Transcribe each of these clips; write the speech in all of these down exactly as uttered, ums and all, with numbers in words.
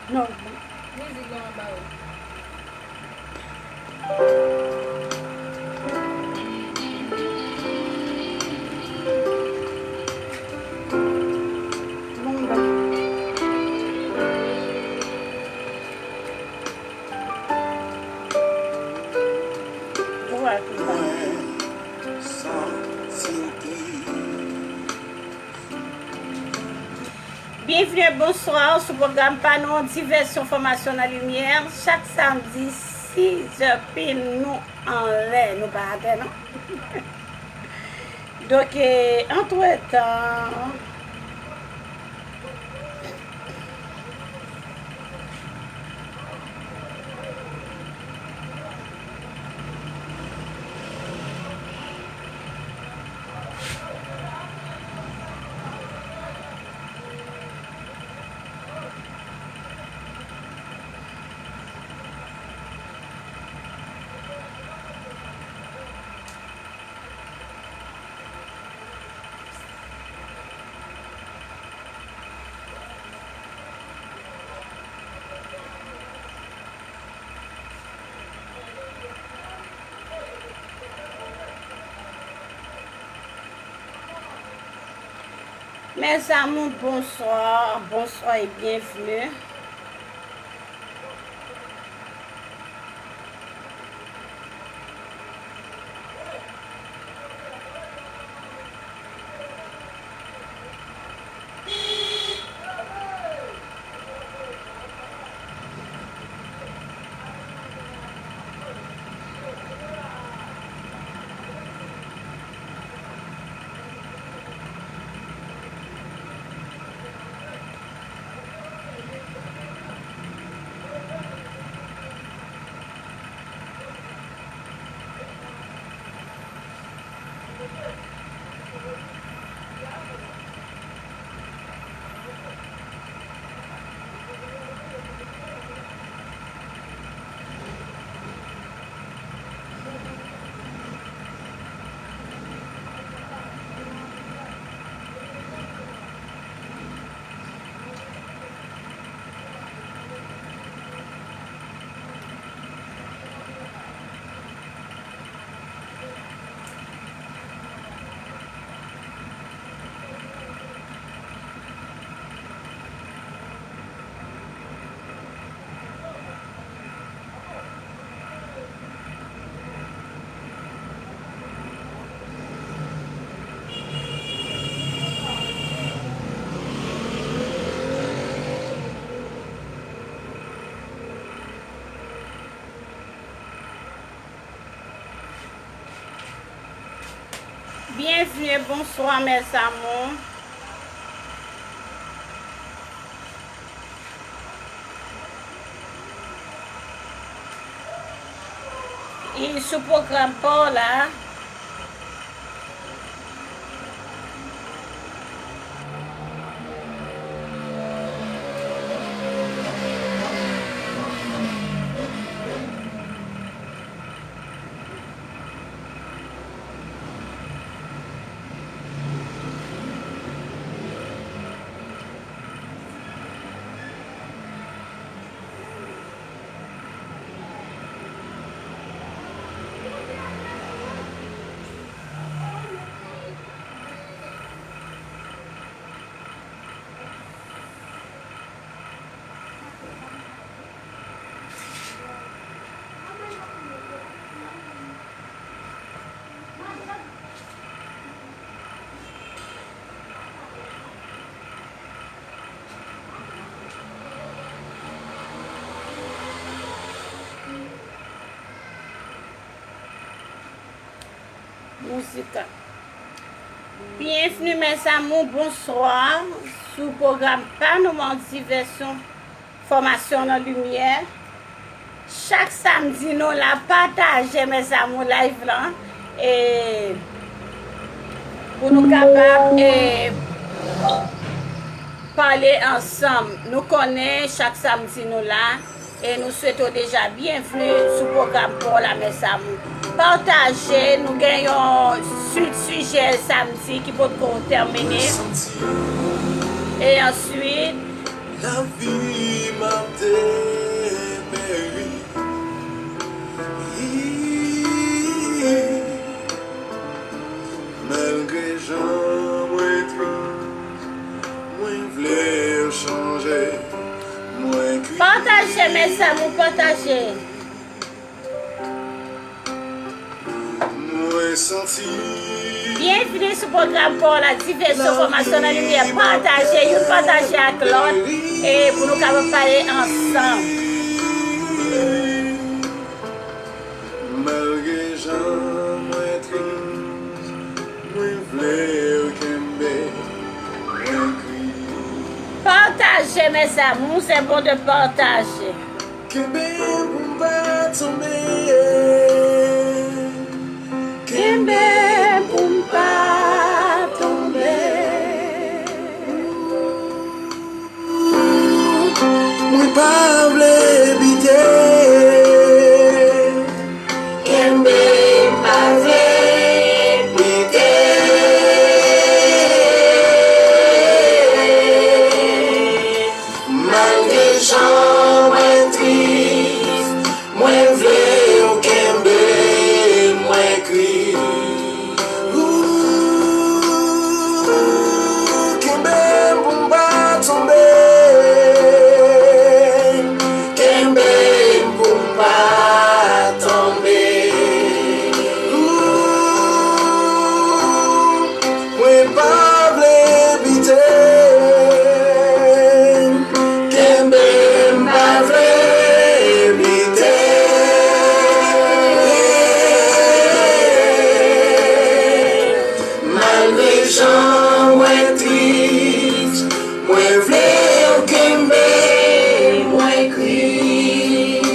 Non. Mizik la anba yo. Byenvni, bonswa, sou pwogram pa nou, Divèsyon, Fòmasyon nan Limyè. Chak samdi, sis zè pil, nou anlè, nou pa atè, non. Donk, e, antretan, Mes amours, bonsoir, bonsoir et bienvenue. Byenvni, bonswa, mes amours. E sou pwogram pa w la. Mizika. Byenvni, mes amours, bonswa. Sou pwogram pa nou an, Divèsyon, Fòmasyon nan Limyè. Chak samdi, nou la, pataje, mes amours, live lan. E pou nou kapab, e, pale ansanm. Nou konnen chak samdi nou la. E nou swete w deja byenvni sou pwogram pa w la, mes amours. Pataje, nou gen yon swit sijè samdi ki potko tèmine. E answit, Lavi m ap deperi. Malgre jan mwen tris, mwen vle w chanje. Mwen kri. Pataje, mes amours, pataje. Mwen santi. Byenvini sou pwogram Kò la Divèsyon Fòmasyon nan Limyè. Pataje, youn pataje ak lòt, e pou nou kapab pale ansanm. Malgre jan mwen tris, mwen vle w kenbe, mwen kri. Pataje, mes amours, c'est bon de partager. Kenbe m pou m pa tonbe. Kenbe m pou m pa tonbe. Mwen pa vle bite. Kenbe m pa vle bite. Malgre jan mwen tris, mwen vle w kenbe, mwen kri. Ooh, kenbe m pou m pa tonbe. Kenbe m pou m pa tonbe. Ooh, mwen pa vle bite. Kenbe m pa vle bite. Malgre jan mwen tris, mwen vle w kenbe mwen, Kris.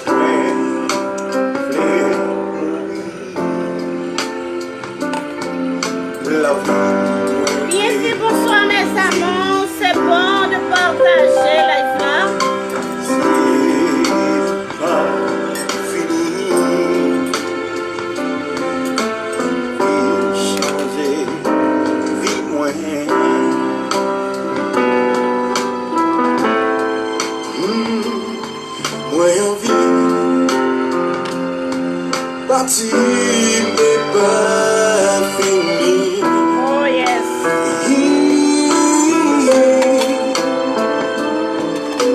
Mwen vle w mouri. Bienvenue, bonsoir mes amours, c'est bon de partager live là. Mwen anvi pati m epa fini. Oh, yes.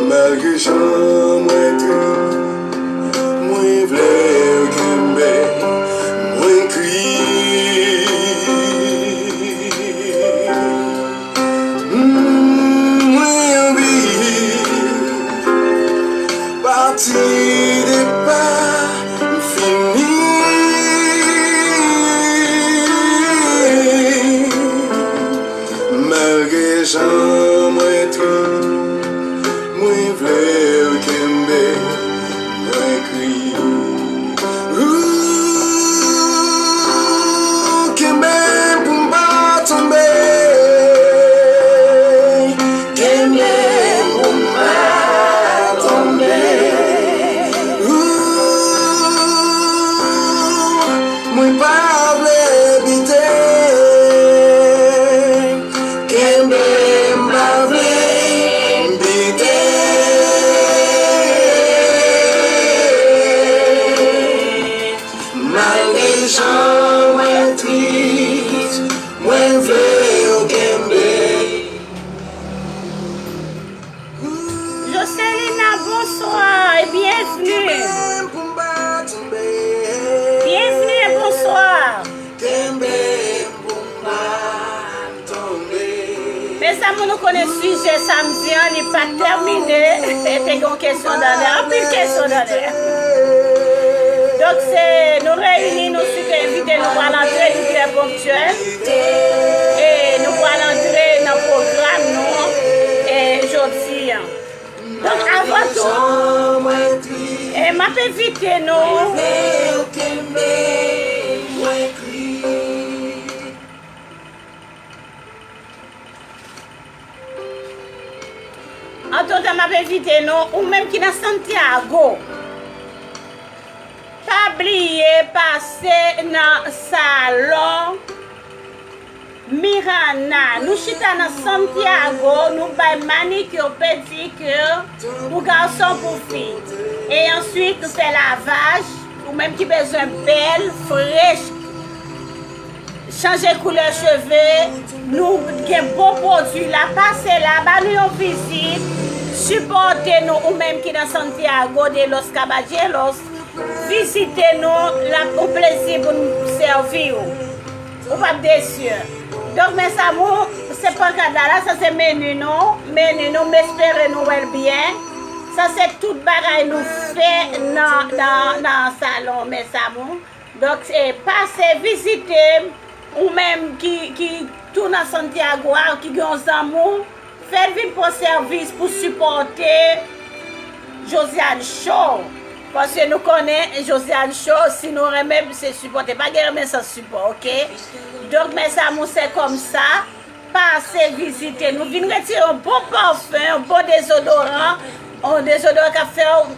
Malgre jan mwen tris, mwen vle w kenbe, mwen kri. Mwen anvi pati depa m fini. Malgre jan mwen tris, mwen vle w kenbe, mwen kri. Ooh, kenbe m pou m pa tonbe. Kenbe m pou m pa tonbe. Ooh, mwen pa vle bite. Kenbe m pa vle bite. Malgre jan mwen tris, mwen vle w kenbe. Joselina, bonsoir et bienvenue. Bienvenue et bonsoir. Mezanmi, nou konnen sijè samdi an, li pa tèmine. E te gen yon kesyon dèyè, anpil kesyon dèyè. Donk, se nou reyini, nou site envite, nou pral antre, nou trè ponktyèl. E nou pral antre nan pwogram nou, e jodi an. Donk, avan tou, e m ap envite nou. Antretan, m ap envite nou, ou menm ki nan Santiago, pa bliye pase nan salon Mirana, nou chita nan Santiago, nou bay manicure, pedicure pou gason, pou fi. E answit, nou fè lavaj, ou menm ki bezwen bèl, frech, chanje koulè cheve, nou gen bon pwodui la, pase la, ba nou yon vizit, sipòte nou, ou menm ki nan Santiago de los Caballeros, vizite nou, l ap yon plezi pou n sèvi w. Ou p ap desi. Donk, mes amours, se pankad la, la, sa se meni nou, meni nou, m espere nou wè l byen. Sa se tout bagay nou fè nan, nan, nan salon, mes amours. Donk, e, pase vizite m, ou menm ki, ki tou nan Santiago a, ki gen yon zanmi w, fè l vin pran sèvis pou sipòte Josiane Show. Paske nou konnen Josiane Show, si nou renmen, se sipòte. Pa gen renmen san sipò, oke? Donk, mes amours, se kòmsa. Pase vizite nou. Vin retire yon bon pafen, yon bon dezodoran, yon dezodoran k ap fè w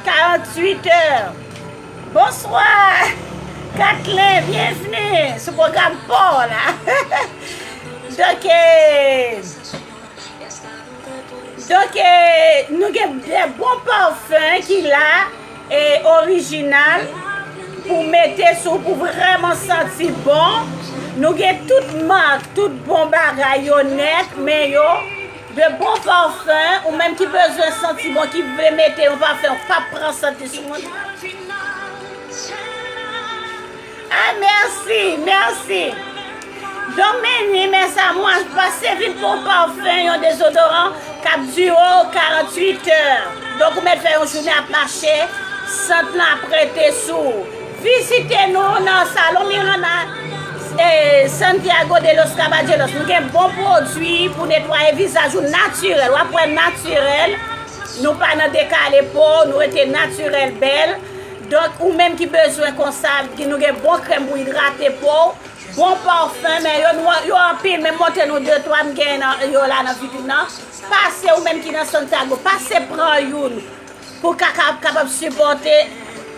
karanntuit è. Bonswa, Kathleen, byenvni sou pwogram pa w la. Donk, e, donk, e, nou gen de bon pafen ki la, e, orijinal pou mete sou, pou vrèman santi bon. Nou gen tout mak, tout bon bagay yo nèt, men yo de bon pafen, ou menm ki bezwen santi bon, ki vle mete yon pafen, ou p ap pran santi sou moun. Ah, mèsi, mèsi. Donk, meni, mes amours, pase vin pran pafen, yon dezodoran k ap dire w karanntuit è. Donk, ou mèt fè yon jounen ap mache, sant lan ap rete sou ou. Vizite nou nan Salon Mirana, e, Santiago de los Caballeros. Nou gen bon pwodui pou netwaye vizaj ou natirèl. W ap wè natirèl. Nou pa nan dekale po, nou rete natirèl, bèl. Donk, ou menm ki bezwen konsa, ki nou gen bon krèm pou idrate po w, bon pafen, men yo, nou, yo anpil, men montre nou de twa m gen nan, yo la nan vitrin nan. Pase ou menm ki nan Santiago, pase pran youn pou ka, ka, kapab sipòte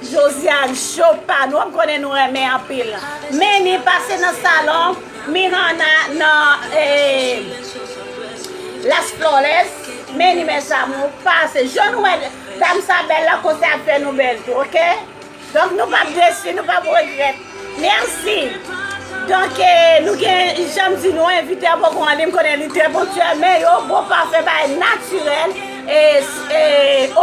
Josiane Show pa nou. M konnen nou renmen anpil. Meni, pase nan salon Mirana nan, e, Las Flores. Meni, mes amours, pase. Jan nou wè dam sa bèl la, konsa ap fè nou bèl tou, oke? Donk, nou p ap desi, nou p ap regrèt. Mèsi. Donk, e, nou gen, jan m di nou, envitè an poko annik, m konnen li trè ponktyèl, men yo bon pafen, bagay natirèl, e, e,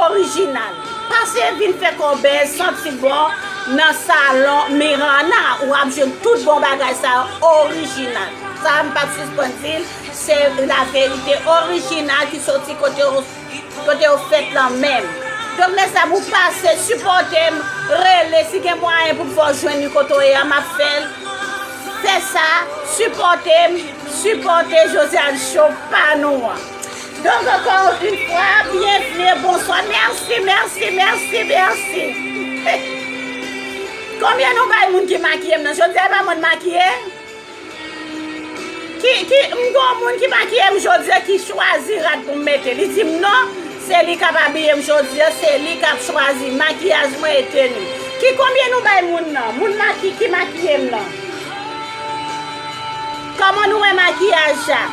orijinal. Pase vin fè kò w bèl, santi bon nan salon Mirana. Ou ap jwenn tout bon bagay sa yo orijinal. Sa m p ap sispann di l, se laverite, orijinal ki soti kote yo, kote yo fèt lan menm. Donk, mes amours, pase sipòte m, rele, si gen mwayen pou m fè w jwenn li kote w ye a, m ap fè l. Fè sa, sipòte m, sipòte Josiane Show pa nou an. Donk, encore une fois, bienvenue, bonsoir, mèsi, mèsi, mèsi, mèsi. Konbyen nou bay moun ki makiye m nan? Jodi a, e pa mwen k makiye? Ki, ki, m gon moun ki makiye m jodi a, ki chwazi rad pou m mete. Li di m non, se li k ap abiye m jodi a, se li k ap chwazi makiyaj mwen e teni m. Ki konbyen nou bay moun nan? Moun maki, ki makiye m nan? Kòman nou wè makiyaj la?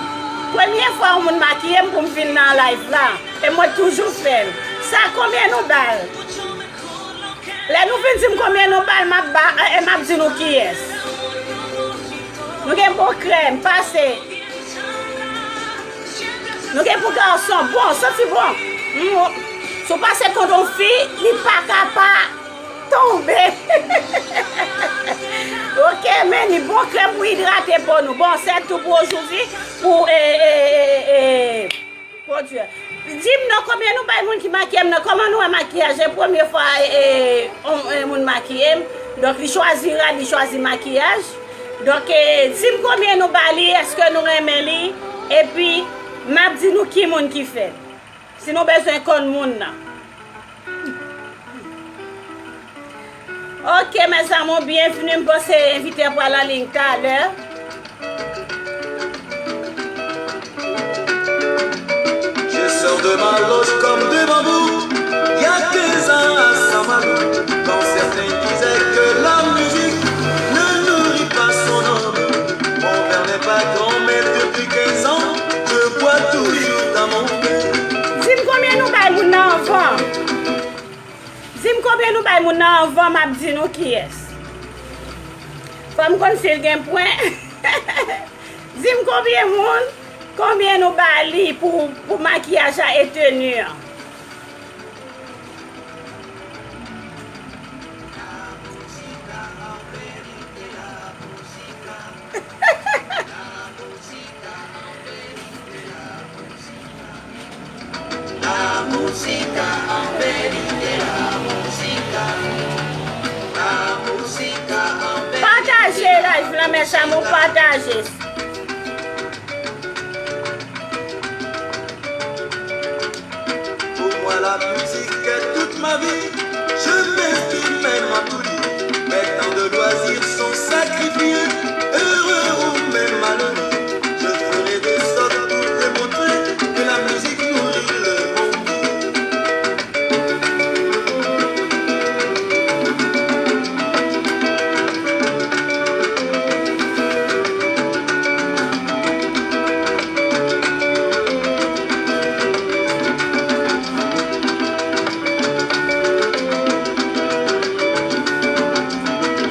Premye fwa yon moun makiye m pou m vin nan live la. E mwen toujou fè l. Sa konbyen nou ba l? Lè nou fin di m konbyen nou ba l, m ap ba, e, e m ap di nou kiyès. Nou gen bon krèm, pase. Nou gen pou gason, bon, santi bon. Mm, si w pase kont yon fi, li pa ka pa tonbe. Oke, men li bon krèm pou idrate po nou. Bon, se tou pou ojouvi, pou, e, e, e, e, pwodui. Di m non, konbyen nou bay moun ki makiye m nan? Kòman nou wè makiyaj? E premye fwa, e, e, on, e, moun makiye m. Donk, li chwazi rad, li chwazi makiyaj. Donk, e, di m konbyen nou ba li, èske nou renmen li? Epi, m ap di nou ki moun ki fè l. Si nou bezwen konn moun nan. Ok, mes amours, bienvenue. M panse envite a pral an liy talè. Je sors de ma loge comme de bambou. Y a quinze ans à Saint-Malo, quand certains disaient que la musique ne nourrit pas son homme, mon père n'est pas Di m konbyen nou bay moun nan anvan m ap di nou kiyès. Fò m konn si l gen pwen. Di m konbyen moun, konbyen nou ba li pou, pou makiyaj la e teni an. Pataje live lan, mes amours, pataje. Pour moi, la musique est toute ma vie. Je m'inspire même en tout lieu. Mes temps de loisirs sont sacrifiés. Heureux ou même malheureux, je ferai de sorte pour démontrer que la musique nourrit le monde.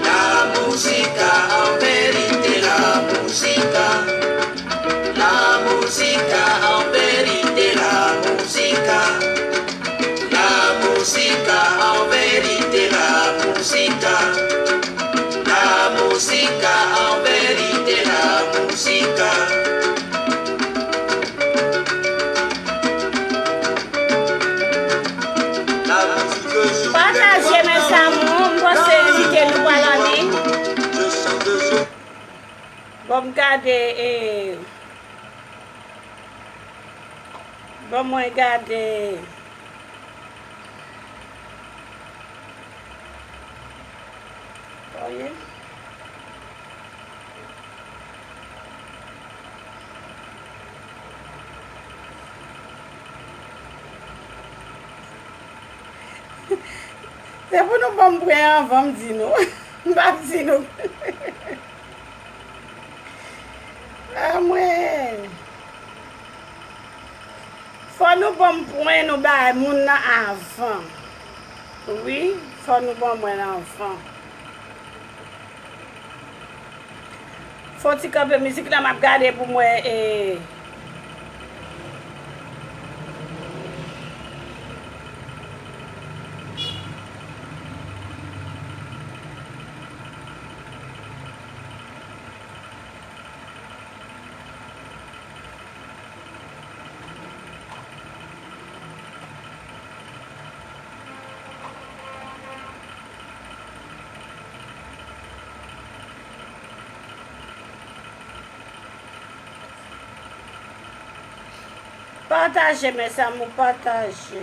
La música, en vérité, la música. La música, en vérité, la música. La música, en vérité, la música. La música, en vérité, la música. Pataje, mes amours, m panse envite nou pral ale. Bon, m gade, eh, bon, mwen gade. Oye. Se pou nou ban m pwen anvan m di nou. M p ap di nou. Amwey. Fò nou ban m pwen nou bay moun nan avan. Wi, fò nou ban mwen l avan. Fò ti kanpe mizik la, m ap gade pou m wè, eh, Pataje, mes amours, pataje.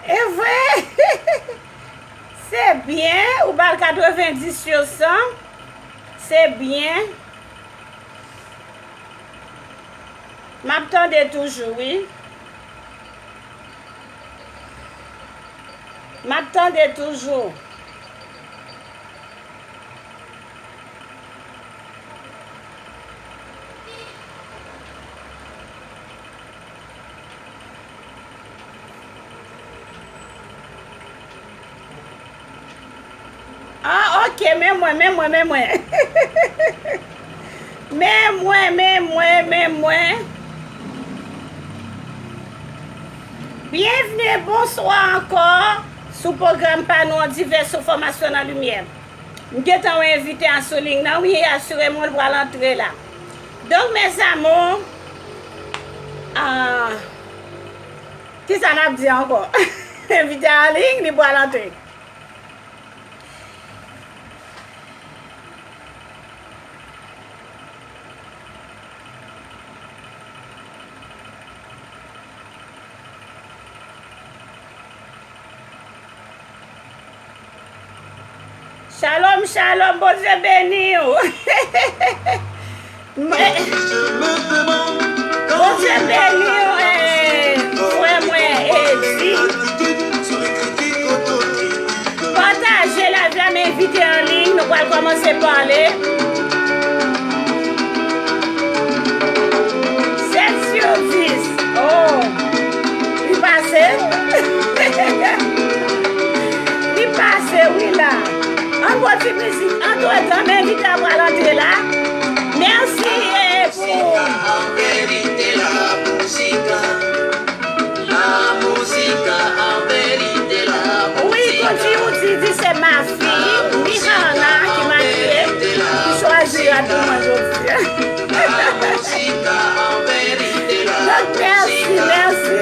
E vre! Se byen, ou ba l katrevendis sou san. Se byen. M ap tande toujou, wi. M ap tande toujou. Ah, ok, men mwen, men mwen, men mwen. Men mwen, men mwen, men mwen. Byenvni, bonswa ankò sou pwogram pa nou an, divès enfòmasyon nan limyè. M gentan wè envite a sou liy nan, wi, asire m, li pral antre la. Donk, mes amours, ah, kisa n ap di ankò? Envite a an liy, li pral antre. Shalom, shalom, Bondye beni w. Bondye beni w, eh, frè mwen, Edi. Pataje live la, m envite an liy, nou pral kòmanse pale. Sèt sou dis. Oh, li pase. Li pase, wi, la. An bon ti mizik. Antretan, m envite a pral antre la. Mèsi, eh, pou Wi, Kouti Outi di se ma fi, Mihana ki makiye, ki chwazi rad pou mwen jodi a. Donk, mèsi, mèsi.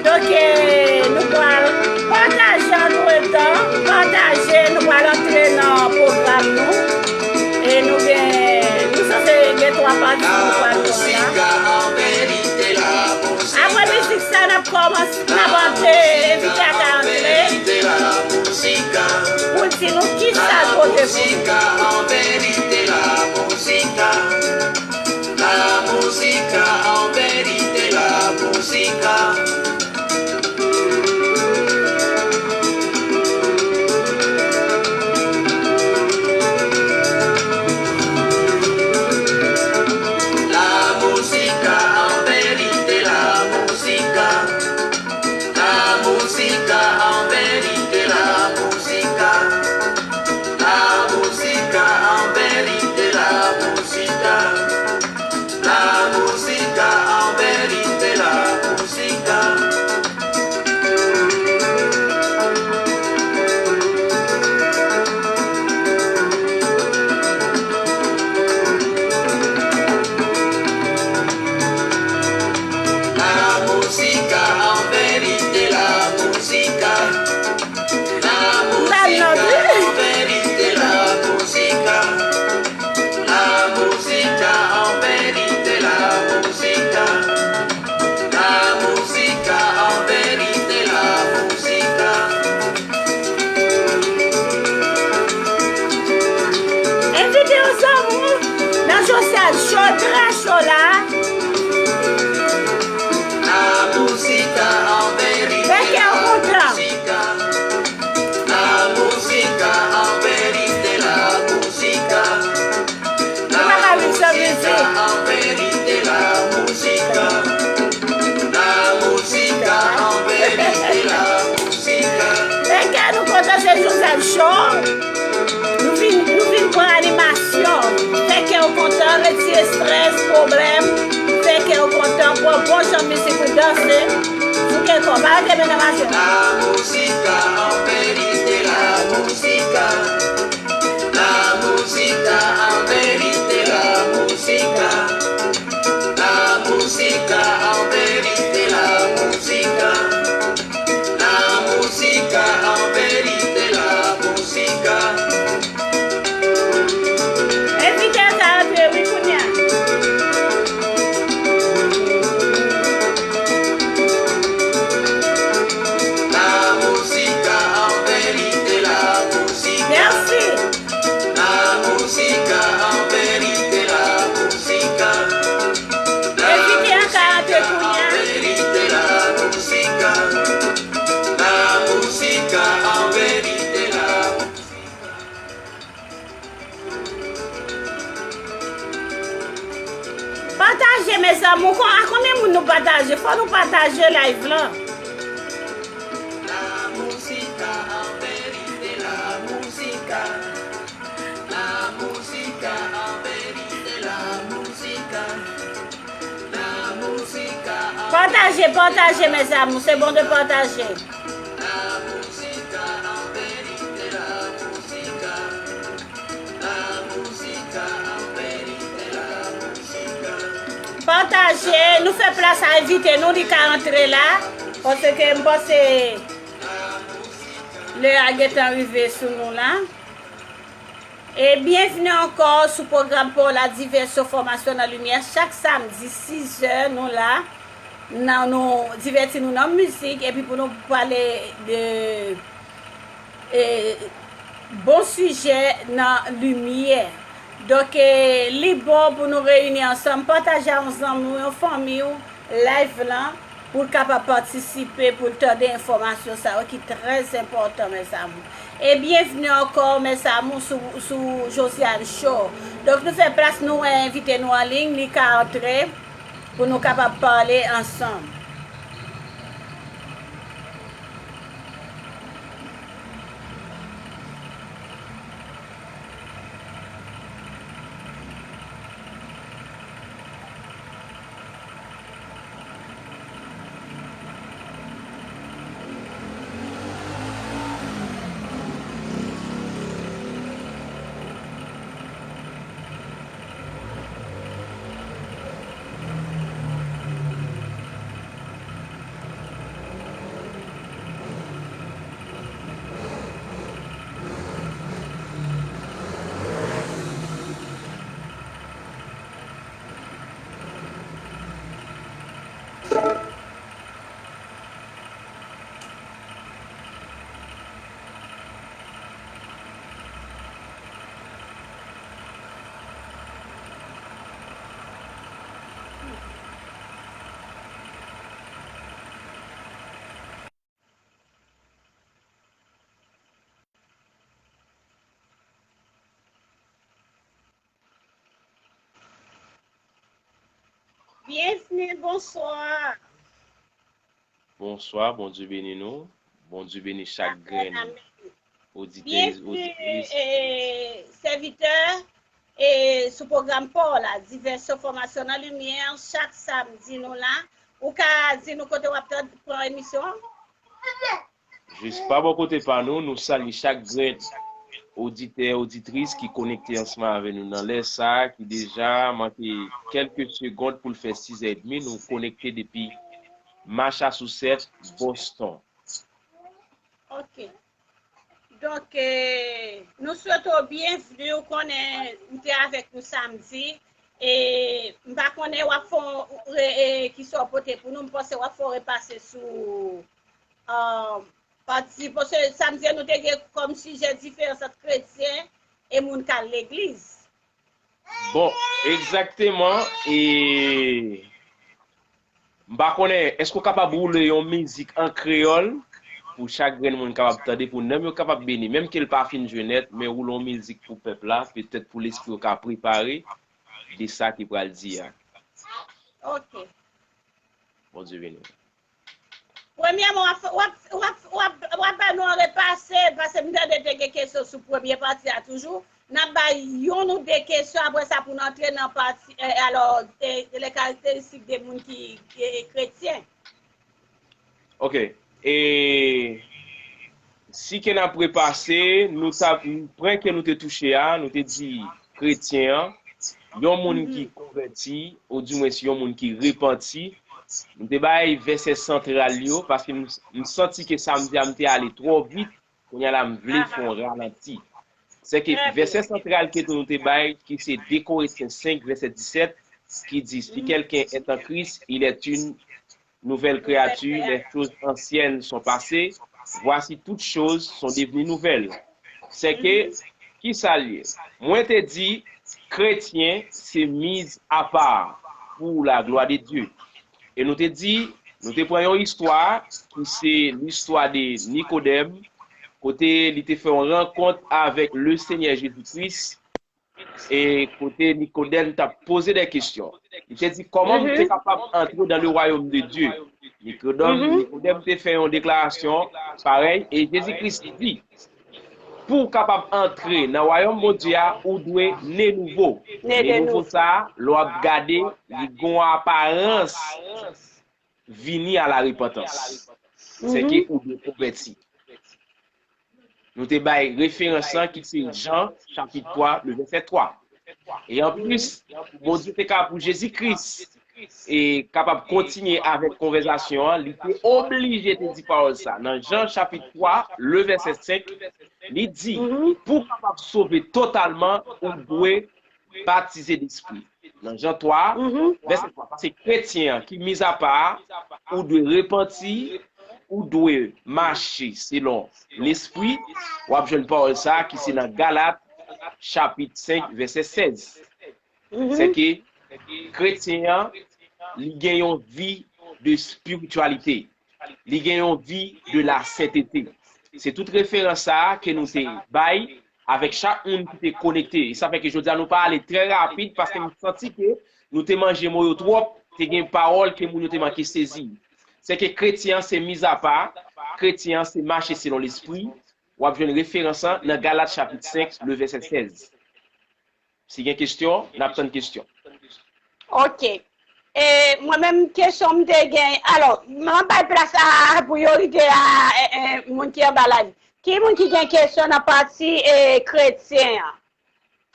Donk, eh, nou pral pataje antretan, pataje, nou pral antre nan pwogram nou. E nou gen, nou sanse gen twa pati nou pral pran la. Apre mizik sa, n ap kòmanse, n ap antre, envite a ka antre pou l di nou kisa l pote pou nou. Envite yon zanmi w nan Josèl Cho, trè cho la. Fè kè w kontan. Nou pa ka viv san mizik. Fè kè nou kontan, se Josèl Cho. Nou vin, nou vin pran animasyon. Fè kè w kontan, retire estrès, pwoblèm. Fè kè w kontan, pran bon jan mizik pou danse. Fouke kò, pa rete men nan mache. Envite a ka antre, wi, kounye a. Mèsi. Envite a ka antre kounye a. Pataje, mes amours. Kon-, a konbyen moun nou pataje? Fò nou pataje live lan. Pataje, pataje, mes amours. Se bon de pataje. Pataje, nou fè plas a envite nou, li ka antre la, paske m panse lè a gentan rive sou nou la. E byenvni ankò sou pwogram Paola Diverso Formation dans Lumière. Chak samdi, sizè, nou la. Nan, nou divèti nou nan mizik, epi pou nou pale de, e, Bon sijè nan limyè. Donk, eh, li bon pou nou reyini ansanm, pataje a yon zanmi w, yon fanmi w, live lan, pou l kapab patisipe, pou l tande enfòmasyon sa yo ki trè enpòtan, mèzami. E byenvni ankò, mèzami, sou, sou Josiane Show. Donk, nou fè plas, nou envite nou an liy, li ka antre, pou nou kapab pale ansanm. Byenvni, bonswa. Bonswa, Bondye beni nou. Bondye beni chak grenn oditè, oditris. Byenvni, eh, sèvitè, eh, sou pwogram pa w la, divèsyon, fòmasyon nan limyè, chak samdi nou la. Ou ka di nou kote w ap pran emisyon an? Jis pa bò kote pa nou, nou salye chak grenn oditè, oditris ki konekte ansanm avè nou nan lè sa a, ki deja manke kèlke segond pou l fè sizè edmi, nou konekte depi Massachusetts, Boston. Ok. Donk, eh, nou swete w byenvni, ou konnen ou te avèk nou samdi, e m pa konnen w ap fè yon, e, e, kisa w pote pou nou, m panse w ap fè yon repase sou, ah, pati, paske samdi a nou te gen kòm sijè diferans ant kretyen e moun k al legliz. Bon, egzakteman, e m pa konnen, èske w kapab woule yon mizik an kreyòl pou chak grenn moun kapab tande, pou nanm yo kapab beni, menm ke l pa fin jwe nèt, men woule yon mizik pou pèp la, petèt pou lespri yo ka prepare de sa ki pral di a. Ok. Bondye beni w. Premyèman, w ap, w ap, w ap, w ap, w ap ba nou an repase, paske m tande te gen kesyon sou premye pati a toujou. N ap bay youn ou de kesyon, apre sa pou n antre nan pati, eh, alò, eh, les caractéristiques de moun ki, eh, kretyen. Ok. E si ke n ap repase, nou ta, pwen ke nou te touche a, nou te di kretyen an, yon moun ki konvèti, odimwens yon moun ki repanti. M te bay vèsè santral yo, paske m, m santi ke samdi a m te ale twò vit, kounye a la m vle fè yon ralanti. Se ke vèsè santral ke nou te bay, ki se de Korentyen senk, vèsè disèt, ki di, si quelqu'un est en Christ, il est une nouvelle créature, les choses anciennes sont passées, voici toutes choses sont devenues nouvelles. Se ke, ki sa l ye? Mwen te di, kretyen se mis à part pour la gloire de Dieu. E nou te di, nou te pran yon istwa, ki se listwa de Nikodèm, kote li te fè yon rankont avèk le Senyè Jezi Kris, e kote Nikodèm t ap poze de kesyon. Li te di, kòman m te kapab antre dans le royaume de Dieu? Nikodèm, Nikodèm te fè yon deklarasyon parèy, e Jezi Kris di, pou w kapab antre nan wayòm Bondye a, ou dwe ne nouvo. Ne nouvo sa a, lè w ap gade, li gen yon aparans vini a la repantans. Se ke ou dwe konvèti. Nou te bay referans lan ki se Jan, chapit twa, le vèsè twa. E anplis, Bondye te ka pou Jezi Kris e kapab kontinye avèk konvèsasyon an, li te oblije te di pawòl sa. Nan Jan chapit twa, le vèsè senk, li di, pou w kapab sove totalman, ou dwe batize Lespri. Nan Jan twa, vèsè twa, paske kretyen an ki mizapa a, ou dwe repanti, ou dwe mache selon Lespri, w ap jwenn pawòl sa a ki se nan Galat, chapit senk, vèsè sèz. Se ke kretyen an, li gen yon vi de espirityalite. Li gen yon vi de la sentete. Se tout referans sa a ke nou te bay avèk chak moun ki te konekte. E sa fè ke jodi a nou pa ale trè rapid paske m santi ke nou te manje mo yo twòp, te gen pawòl ke moun yo te manke sezi. Se ke kretyen an se mizapa, kretyen an se mache selon Lespri. W ap jwenn referans lan nan Galat chapit senk, le vèsè sèz. Si gen kesyon, n ap tann kesyon. Ok. E mwen menm kesyon m te gen, alò, m ap bay plas a priyorite a e, e, moun ki anba live. Ki moun ki gen kesyon nan pati e, kretyen an?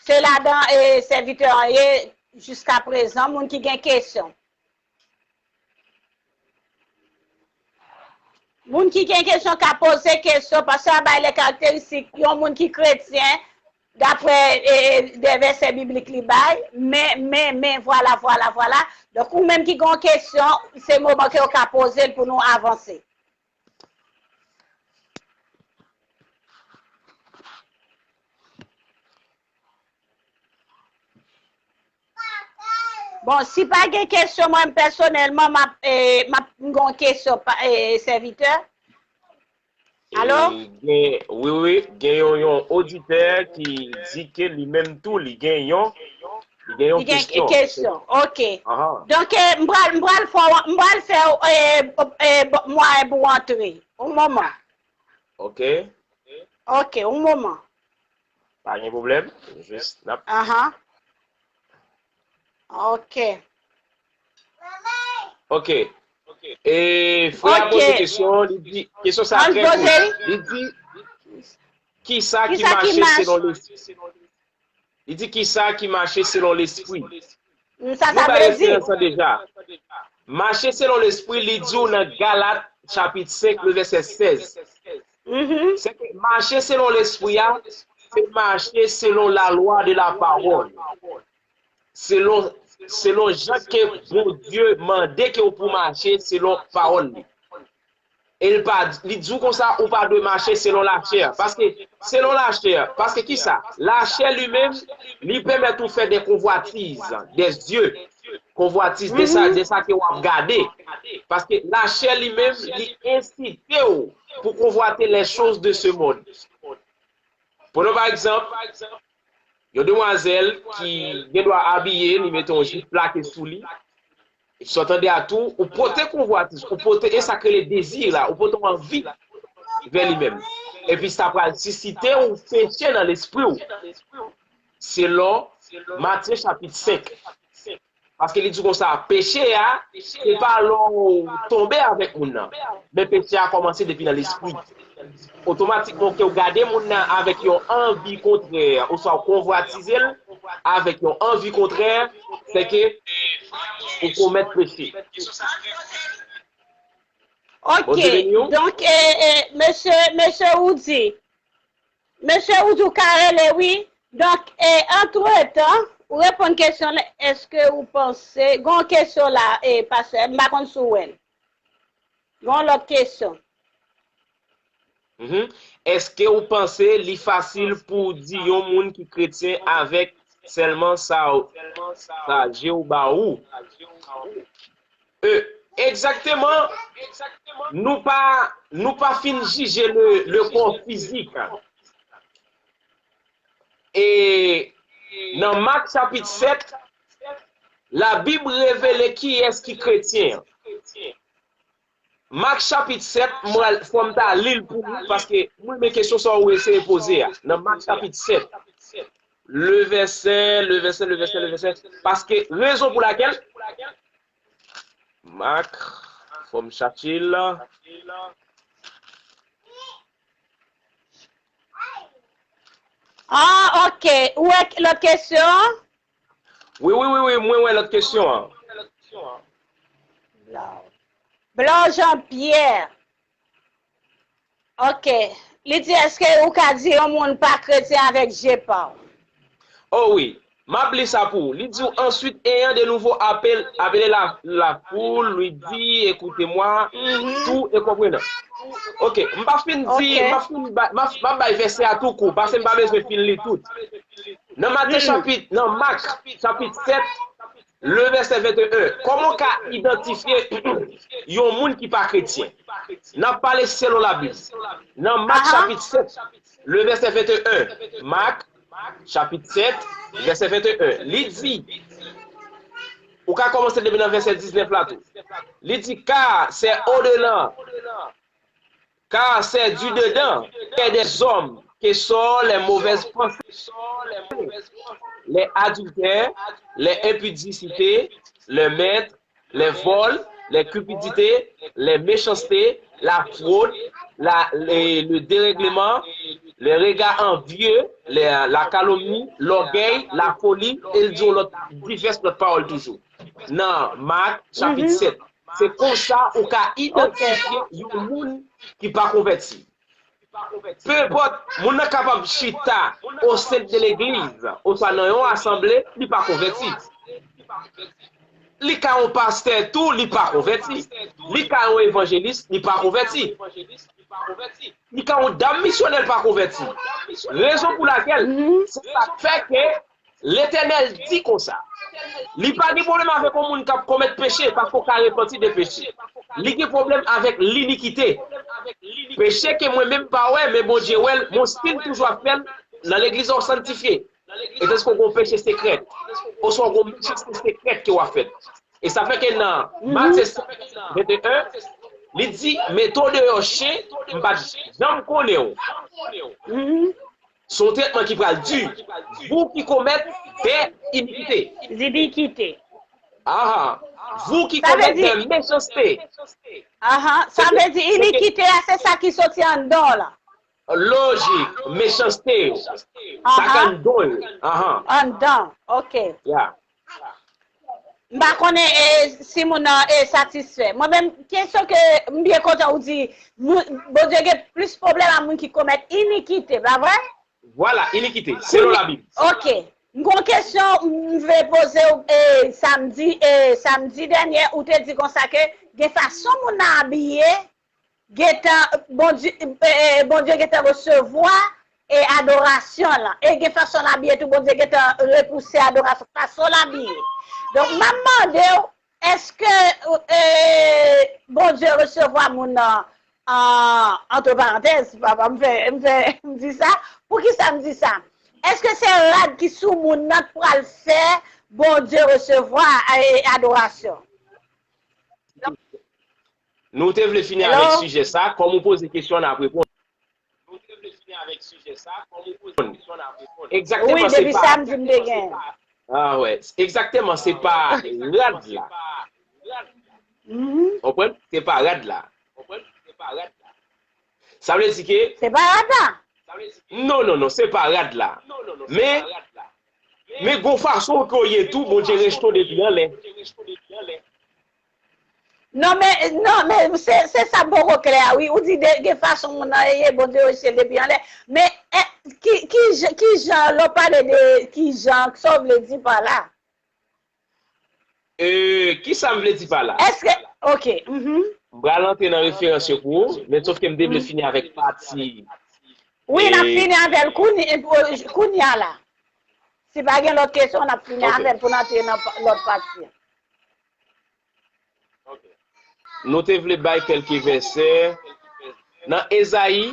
Se ladan e, sèvitè an ye jiska prezan, moun ki gen kesyon. Moun ki gen kesyon ka poze kesyon, pastè a bay lè karakteristik yon moun ki kretyen, dapre e, de vèsè biblik li bay, men, men, men, vwala, vwala, vwala. Donk, ou menm ki gen yon kesyon, se moman ke w ka poze l pou nou avanse. Bon, si pa gen kesyon, mwen pèsonèlman, m ap, e, m ap, m gen yon kesyon, pa- e, sèvitè. Alo? E, gen, wi, wi, gen yon, yon oditè ki di ke li menm tou, li gen yon, li gen yon Li gen kesyon. kesyon. Ok. Ahan. Donk, e, m pral, m pral fè, w- m pral fè, e, e, mwayen pou w antre. Yon moman. Ok. Ok, yon moman. Pa gen pwoblèm. Jis n ap. Ahan. Ok. Ok. E frè a poze kesyon, li di, kesyon sa trè kout. Li di, kisa ki mache selon lespri? Li di, kisa ki mache selon lespri? Nou bay referans lan deja. Mache selon lespri, li di w nan Galat, chapit senk, le vèsè sèz. Se ke mache selon lespri a, se mache selon la lwa de la pawòl. Selon, selon jan ke Bondye mande ke w pou mache selon pawòl li. E li pa, li di w konsa, ou pa dwe mache selon lachè. Paske, selon lachè, paske kisa? Lachè li menm, li pèmèt ou fè de konvwatiz, de zye, konvwatiz de sa, de sa ke w ap gade. Paske lachè li menm, li ensite w pou konvwate les choses de ce monde. Pran pa egzanp, yon demwazèl ki gen dwa abiye, li mete yon jip plake sou li. Sa w tande a tou, ou pote konvwatiz, ou pote, e sa k rele dezi la, ou pote yon anvi vè li menm. Epi sa pral sisite yon peche nan lespri w. Selon Matye chapit senk. Paske li di konsa, peche a, se pa lè w tonbe avèk moun nan. Men peche a kòmanse depi nan lespri. Otomatikman ke w gade moun nan avèk yon anvi kontrè, oswa w konvwatize l avèk yon anvi kontrè, se ke ou komèt peche. Ok, donk, e, e, mesye, mesye Woody, mesye Woody ou ka rele, wi. Donk, e, antretan, ou reponn kesyon l, èske ou panse, gen yon kesyon la, e, pastè, m pa konn si w wè l. Gen yon lòt kesyon. Èske ou panse li fasil pou di yon moun ki kretyen avèk sèlman sa, sa je w ba ou? E, egzakteman, nou pa, nou pa fin jije le, le kò fizik. E nan Mak chapit sèt, Labib revele kiyès ki kretyen an. Mak chapit sèt, mwen, fò m ta li l pou ou, paske mwen renmen kesyon sa ou eseye poze a. Nan Mak chapit sèt, le vèsè, le vèsè, le vèsè, le vèsè. Paske rezon pou lakèl, Mak, fò m chache l. Ah, ok. Ou wè lòt kesyon an? Wi, wi, wi, wi, mwen wè lòt kesyon an. Blanc Jean Pierre. Ok. Li di, èske ou ka di yon moun pa kretyen avèk je pa w? Oh wi. M ap li sa pou ou. Li di w, ensuite, ayant de nouveau appel, appelé la, la foule, lui dit, écoutez-moi, tout et comprenant. Ok, m pa fin di, m pa fin ba- m ap m ap bay vèsè a tou kou, paske m pa bezwen fin li tout. Nan Matye chapit, nan Mak chapit sèt, le vèsè venteyen, kòman w ka idantifye yon moun ki pa kretyen? N ap pale selon Labib. Nan Mak chapit sèt, le vèsè venteyen, Mak chapit sèt, vèsè venteyen, li di, ou ka kòmanse depi nan vèsè diznèf la tou. Li di, car c'est au-dedans, car c'est du dedans que des hommes que sortent les mauvaises pensées, les adultères, les impudicités, les meurtres, les vols, les cupidités, les méchancetés, la fraude, la, le, le dérèglement, les regards envieux, les, la calomnie, l'orgueil, la folie, e l di yon lòt, divès lòt pawòl toujou. Nan Mak, chapit sèt. Se konsa ou ka idantifye yon moun ki pa konvèti. Penpòt, moun nan kapab chita o sen de legliz, oswa nan yon asanble, li pa konvèti. Li ka yon pastè tou, li pa konvèti. Li ka yon evanjelis, li pa konvèti. Li ka yon dam misyonè, li pa konvèti. Rezon pou lakèl, se sa k fè ke Letènèl di konsa, li pa gen pwoblèm avèk yon moun k ap komèt peche, paske w ka repanti de peche. Li gen pwoblèm avèk linikite. Peche ke mwen menm m pa wè, men Bondye wè l, men w still toujou ap fè l nan legliz w ap sanntifye. E tandiske w gen yon peche sekrè, oswa w gen yon mechanste sekrè ke w ap fè. E sa fè ke nan Matye sèt, venteyen, li di, mete w deyò chen, m pa t janm konnen w. Se yon tretman ki pral di. Vous qui commettez des iniquités. Inikite. Aha. Vous qui commettez des méchancetés. Aha. Sa vle di inikite a, se sa ki soti anndan w la. Lojik, mechanste yo. Sa k anndan yo. Aha. Anndan, ok. Ya. M pa konnen e, si moun nan e satisfè. Mwen menm, kesyon ke m byen kontan ou di, moun, Bondye gen plis pwoblèm a moun ki komèt inikite, pa vre? Vwala, inikite, selon Labib. Ok. M gon kesyon m vle poze w, e, samdi, e, samdi dènye, ou te di konsa ke gen fason moun nan abiye, gentan, Bondye, e, e, Bondye gentan resevwa, e, adorasyon lan. E gen fason l abiye tou, Bondye gentan repouse adorasyon, fason l abiye. Donk, m ap mande w, èske, e, Bondye resevwa moun nan, an, antre parantèz, papa, m fè, m fè, m di sa. Poukisa m di sa? Èske se rad ki sou moun nan k pral fè Bondye resevwa, e, adorasyon? Nou te vle fini avèk sijè sa, kòm ou poze kesyon an, n ap reponn. Egzakteman, se pa. Wi, depi samdi m te gen. Ah, wè. Egzakteman, se pa rad la. Konprann? Se pa rad la. Sa vle di ke. Se pa rad la. Non, non, non, se pa rad la. Men, men gon fason ke w ye tou, Bondye rejte w depi anlè. Non, men, non, men se, se sa m poko klè a, wi. Ou di de, gen fason moun nan ye, Bondye rejte l depi anlè. Men, e, ki, ki jan, ki jan, lè w pale de ki jan, sa w vle di pa la? E, kisa m vle di pa la? Èske, ok, mhm. M pral antre nan referans yo pou ou, men sòf ke m te vle fini avèk pati. Wi, n ap fini avè l kounye, kounye a la. Si pa gen lòt kesyon, n ap fini avè l pou n antre nan pa- lòt pati a. Nou te vle bay kèlke vèsè nan Ezayi,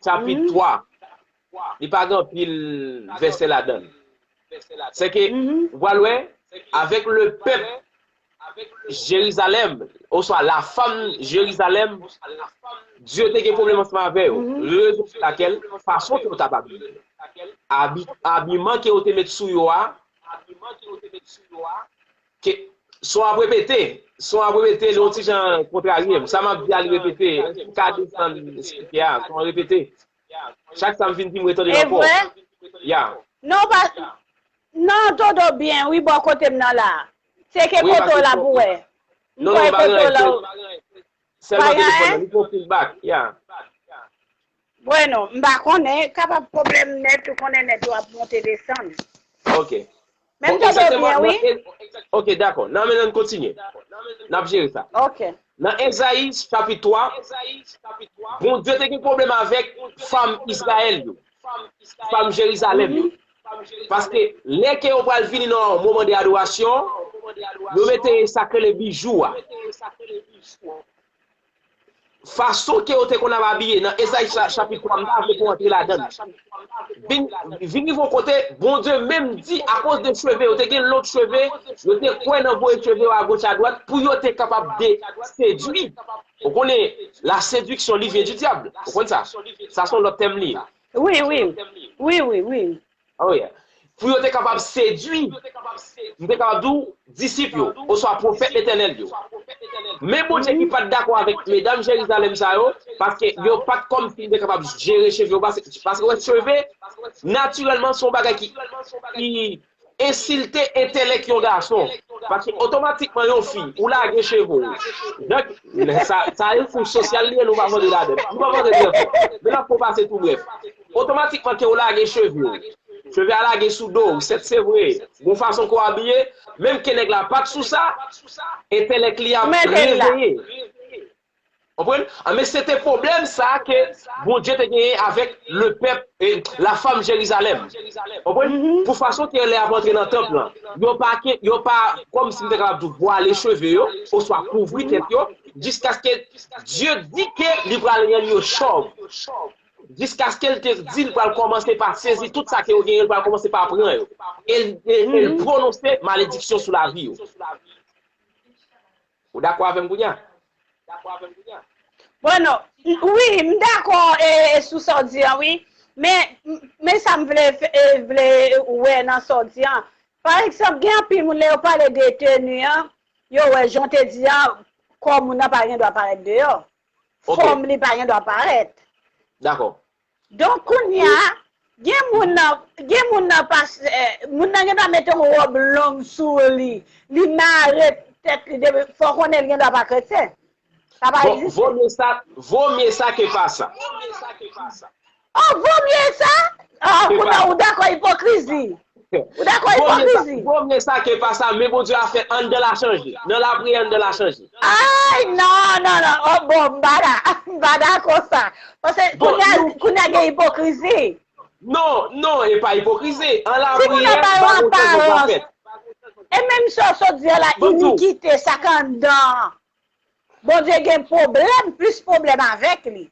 chapit twa. Li pa gen anpil vèsè ladan l. Se ke, ou pral wè, avèk le pèp Jerizalèm, oswa la femme Jerizalèm, Dye te gen pwoblèm ansanm avè yo. Rezon pou lakèl, fason ke yo t ap abiye. Abi, abiman ke yo te met sou yo a, ke, son ap repete, son ap repete, li yon ti jan kontrarye m. Sa m ap di a, li repete. Èske m ka desann spikè a? Son ap repete. Chak sa m fin di, m retande l ankò. Ya. Non, pa, non, Dodo byen, wi, bò kote m nan la. Tcheke kote w la pou wè. M kwè kote w la. Sèlman telefòn nan, li pran feedback, ya. Bueno, m pa konnen, kapab pwoblèm nèt, ou konnen nèt yo ap monte desann. Ok. Men m tande w byen, wi. Ok, dakò. Nan men n kontinye. N ap jere sa. Ok. Nan Ezayi chapit twa, Bondye te gen pwoblèm avèk fanm Izrayèl yo, fanm Jerizalèm yo. Paske lè ke yo pral vini nan moman de adorasyon, yo mete sa k rele bijou a. Fason ke yo te konn ap abiye nan Ezayi cha- chapit twa, m pa vle pou antre ladan l. Vin, vin rive yon kote, Bondye menm di, akoz de cheve, yo te gen long cheve, yo te kwè nan voye cheve yo agoch adwat pou yo te kapab de, sedui. Ou konnen, la séduction li vient du diable. Ou konn sa? Sa se yon lòt tèm li ye. Wi, wi. Wi, wi, wi. Oh yeah. Pou yo te kapab sedui, m te kapab di w, disip yo, oswa pwofèt Letènèl yo. Men Bondye ki pa t dakò avèk medam Jerizalèm sa yo, paske yo pa t kòmsi m te kapab jere cheve yo, paske, paske wè, cheve, natirèlman, se yon bagay ki, ki ensilte entèlèk yon gason. Paske otomatikman yon fi, ou lage cheve w. Donk, sa, sa yon kou sosyal li ye, nou pa vle antre ladan. Nou pa vle antre trè fon. Men n ap fè w pase tou brèf. Otomatikman ke w lage cheve w. Cheve a lage sou do w, sèt se vre. Gon fason ke w abiye, menm ke nèg la pa t sou sa, entèlèk li ap reveye. Konprann? Ah, men se te pwoblèm sa ke Bondye te genyen avèk le pèp, eh, la fanm Jerizalèm. Konprann? Pou fason ke lè y ap antre nan tanp lan, yo pa ke, yo pa, kòmsi m te kapab di w, vwale cheve yo, oswa kouvri tèt yo, jiskaske Dye di ke li pral rann yo chòv. Jiskaske l te di l pral kòmanse pa sezi tout sa ke yo genyen, l pral kòmanse pa pran yo. E l, e, e l pwononse malediksyon sou lavi yo. Ou dakò avè m kounye a? Bon, non. Wi, m dakò, e, e, sou sa w di an, wi. Men, men sa m vle, e, vle wè nan sa w di an. Pa egzanp, gen anpil moun, lè yo pale de teni an, yo wè, jan w te di an, kò moun nan pa gen dwa parèt deyò. Fòm li pa gen dwa parèt. Dakò. Donk, kounye a, gen moun nan, gen moun nan pa, eh, moun nan gen dwa mete yon wòb long sou li, li mare tèt li, depi, fò w konnen li gen dwa pa kretyen. Sa pa egziste. Vo mye sa, vo mye sa ke pa sa. Oh, vo mye sa? Oh, kounye a, ou dakò ipokrizi. Ou dakò ipokrizi? Vo mye sa ke pa sa, men Bondye a fè anndan la chanje. Nan lapriyè anndan la chanje. Ay, non, non, non. Oh, bon, m pa da, m pa dakò sa. Paske kounye a, kounye a gen ipokrizi. Non, non, e pa ipokrizi. An lapriyè, bagay sa fèt. E menm sa w sot di a la, inikite, sa k anndan. Bondye gen pwoblèm, plis pwoblèm avèk li.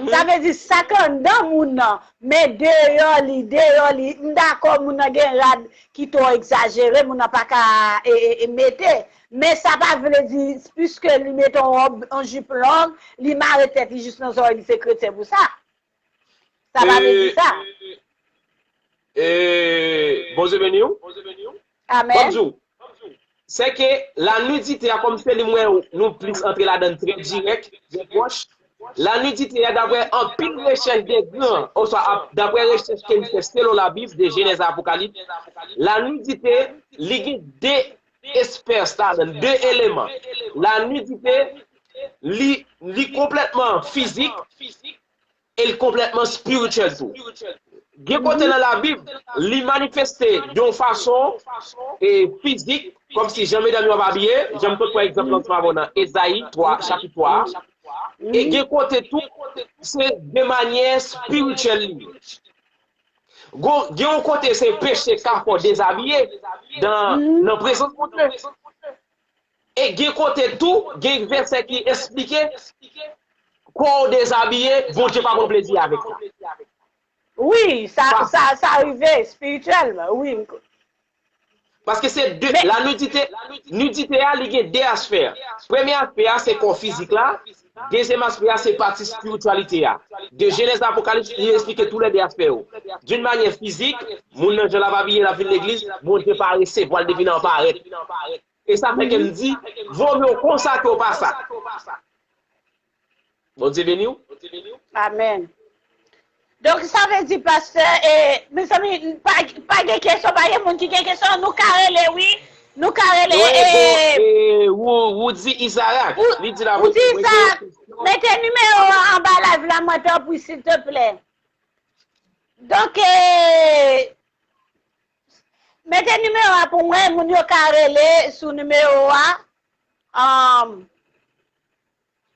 Sa vle di sa k anndan moun nan, men deyò li, deyò li, m dakò moun nan gen rad ki twò egzajere, moun nan pa ka e, e, e mete. Men sa pa vle di, piske li mete yon wòb, yon jip long, li mare tèt li jis nan zòrèy, li se kretyen pou sa. Sa pa vle di sa. E, Bondye beni w. Amen. Bondye. Se ke lanidite a, kòm se li m wè nou plis antre ladan l trè dirèk, trè pwòch. Lanidite a, daprè anpil rechèch de gran, oswa daprè rechèch ke m fè selon Labib, de Jenèz a Apokalips, lanidite, li gen de espès ladan l, de eleman. Lanidite, li, li konplètman fizik, e l konplètman espirityèl tou. Gen kote nan Labib, li manifeste de yon fason e fizik, kòmsi jan medam yo ap abiye, jan m sot pran egzanp lan ansanm avè w nan Ezayi twa, chapit twa a. E gen kote tou, se de manyè espirityèl li ye. Gen yon kote se peche ka fè w dezabiye nan prezans Bondye. E gen kote tou, gen vèsè ki esplike, kò w dezabiye, Bondye pa pran plezi avèk sa. Wi, sa, sa, sa rive espirityèlman, wi. Paske se de, la nidite, nidite a, li gen de aspè. Premye aspè a, se kò fizik la. Dezyèm aspè a, se pati espirityalite a. De Jenèz a Apokalips, li esplike tou lè de aspè yo. D'une manière physique, moun nan jan l ap abiye, l ap vin legliz, Bondye pa resevwa l depi nan parèt. E sa fè ke m di, vo mye w konsa ke w pa sa. Bondye beni w. Amen. Donk, sa vle di, pastè, e, mezanmi, pa, pa gen kesyon, pa gen moun ki gen kesyon, nou ka rele, wi. Nou ka rele, e, Woody Isaac, li di la, Woody Isaac, mete nimewo an anba live la, mwen, tanpri, silteplè. Donk, e, Mete nimewo a pou mwen, moun yo ka rele sou nimewo a. Um,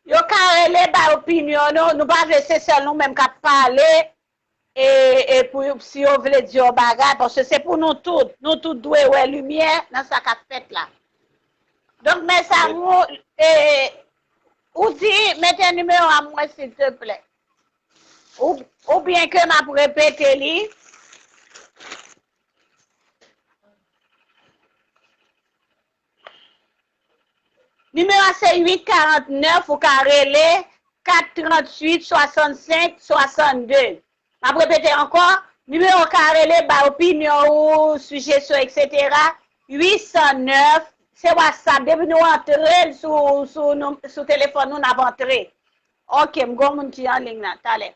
yo ka rele bay opinyon nou. Nou pa vle se sèl nou menm k ap pale. E, e pou, si yo vle di yon bagay, paske se pou nou tout. Nou tout dwe wè limyè nan sa k ap fèt la. Donk, mes amours, e, ou di, mete nimewo a mwen, silteplè. Ou, oubyen ke m ap repete li. Nimewo a se uit karant nèf, ou ka rele kat trant uit swasannsenk swasannde. M ap repete ankò, nimewo w ka rele bay opinyon ou, sijesyon, etsetera, uit san nèf, se WhatsApp. Depi nou antre l sou, sou, nou, sou telefòn nou, n ap antre. Ok, m gon moun ki an liy la, talè.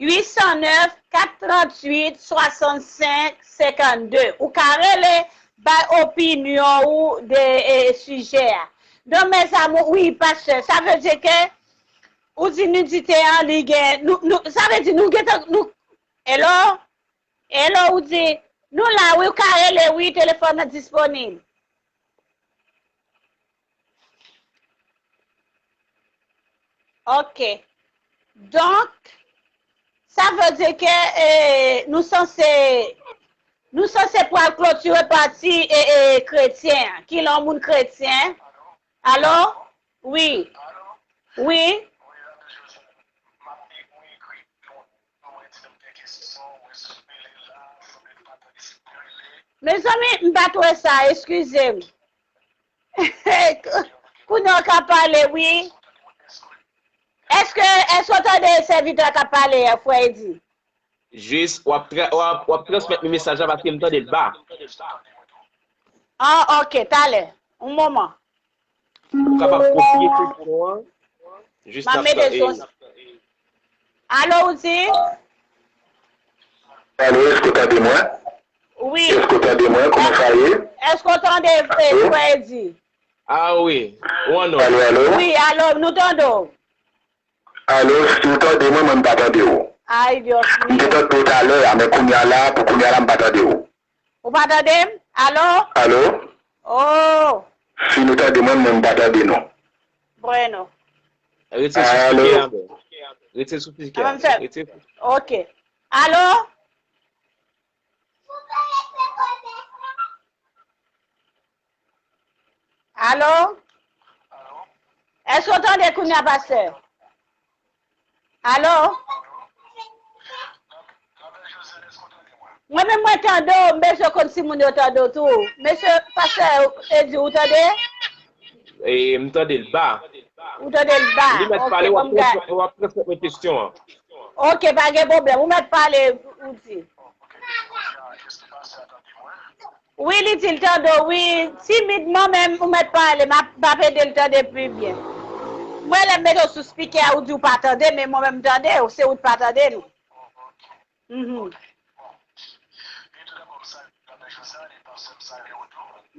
Uit san nèf, kat trant uit, swasannsenk, senkannde. Ou ka rele, bay opinyon ou de, e, sijè a. Donk, mes amours, wi, pastè, sa vle di ke ou di nidite an, li gen, nou, nou, sa vle di nou gentan, nou, hello? Hello, ou di, nou la, wi, ou ka rele, wi, telefòn nan disponib. Ok. Donk, sa vle di ke, e, nou sanse, nou sanse pral klotire pati, e, e, kretyen an. Kilè yon moun kretyen? Alo? Wi. Wi. Mezanmi, m pa t wè sa, eskize m. Kounye a w ka pale, wi. Èske, èske w tande sèvitè k ap pale a, frè Edi? Jis, w ap tra-, w ap, w ap transmèt li mesaj la paske m tande l ba. Ah, ok, talè. Yon moman. Ou kapab kopye kesyon an. Jis m ap mete l sou. Alo, ou di? Alo, èske w tande mwen? Wi. Èske w tande mwen? Kòman sa ye? Èske w tande, eh, frè Edi? Ah wi. Ou an nòd. Alo, alo? Wi, alo, nou tande w. Alo, si w tande mwen, mwen m pa tande w. Ay, Diyos mio. M te tande w talè a, men kounye a la, pou kounye a la, m pa tande w. Ou pa tande m? Alo? Alo? Oh. Si nou tande mwen, mwen m pa tande nou. Bueno. Rete sou fizikè a, bro. Rete sou fizikè a. Rete. Ok. Alo? Alo? Èske w tande kounye a, pastè? Alo? Mwen menm mwen tande w, m bezwen konn si moun yo tande w tou. Mesye pastè Edi, ou tande? E, m tande l ba. Ou tande l ba. Li mèt pale, w ap transmèt mwen kesyon an. Ok, pa gen pwoblèm. Ou mèt pale, ou di. Wi, li di l tande w, wi, timidman, men ou mèt pale, m ap, m ap ede l tande pi byen. Mwen, lè m mete w sou spikè a, ou di w pa tande, men mwen menm m tande w, se ou t pa tande nou. Mhm.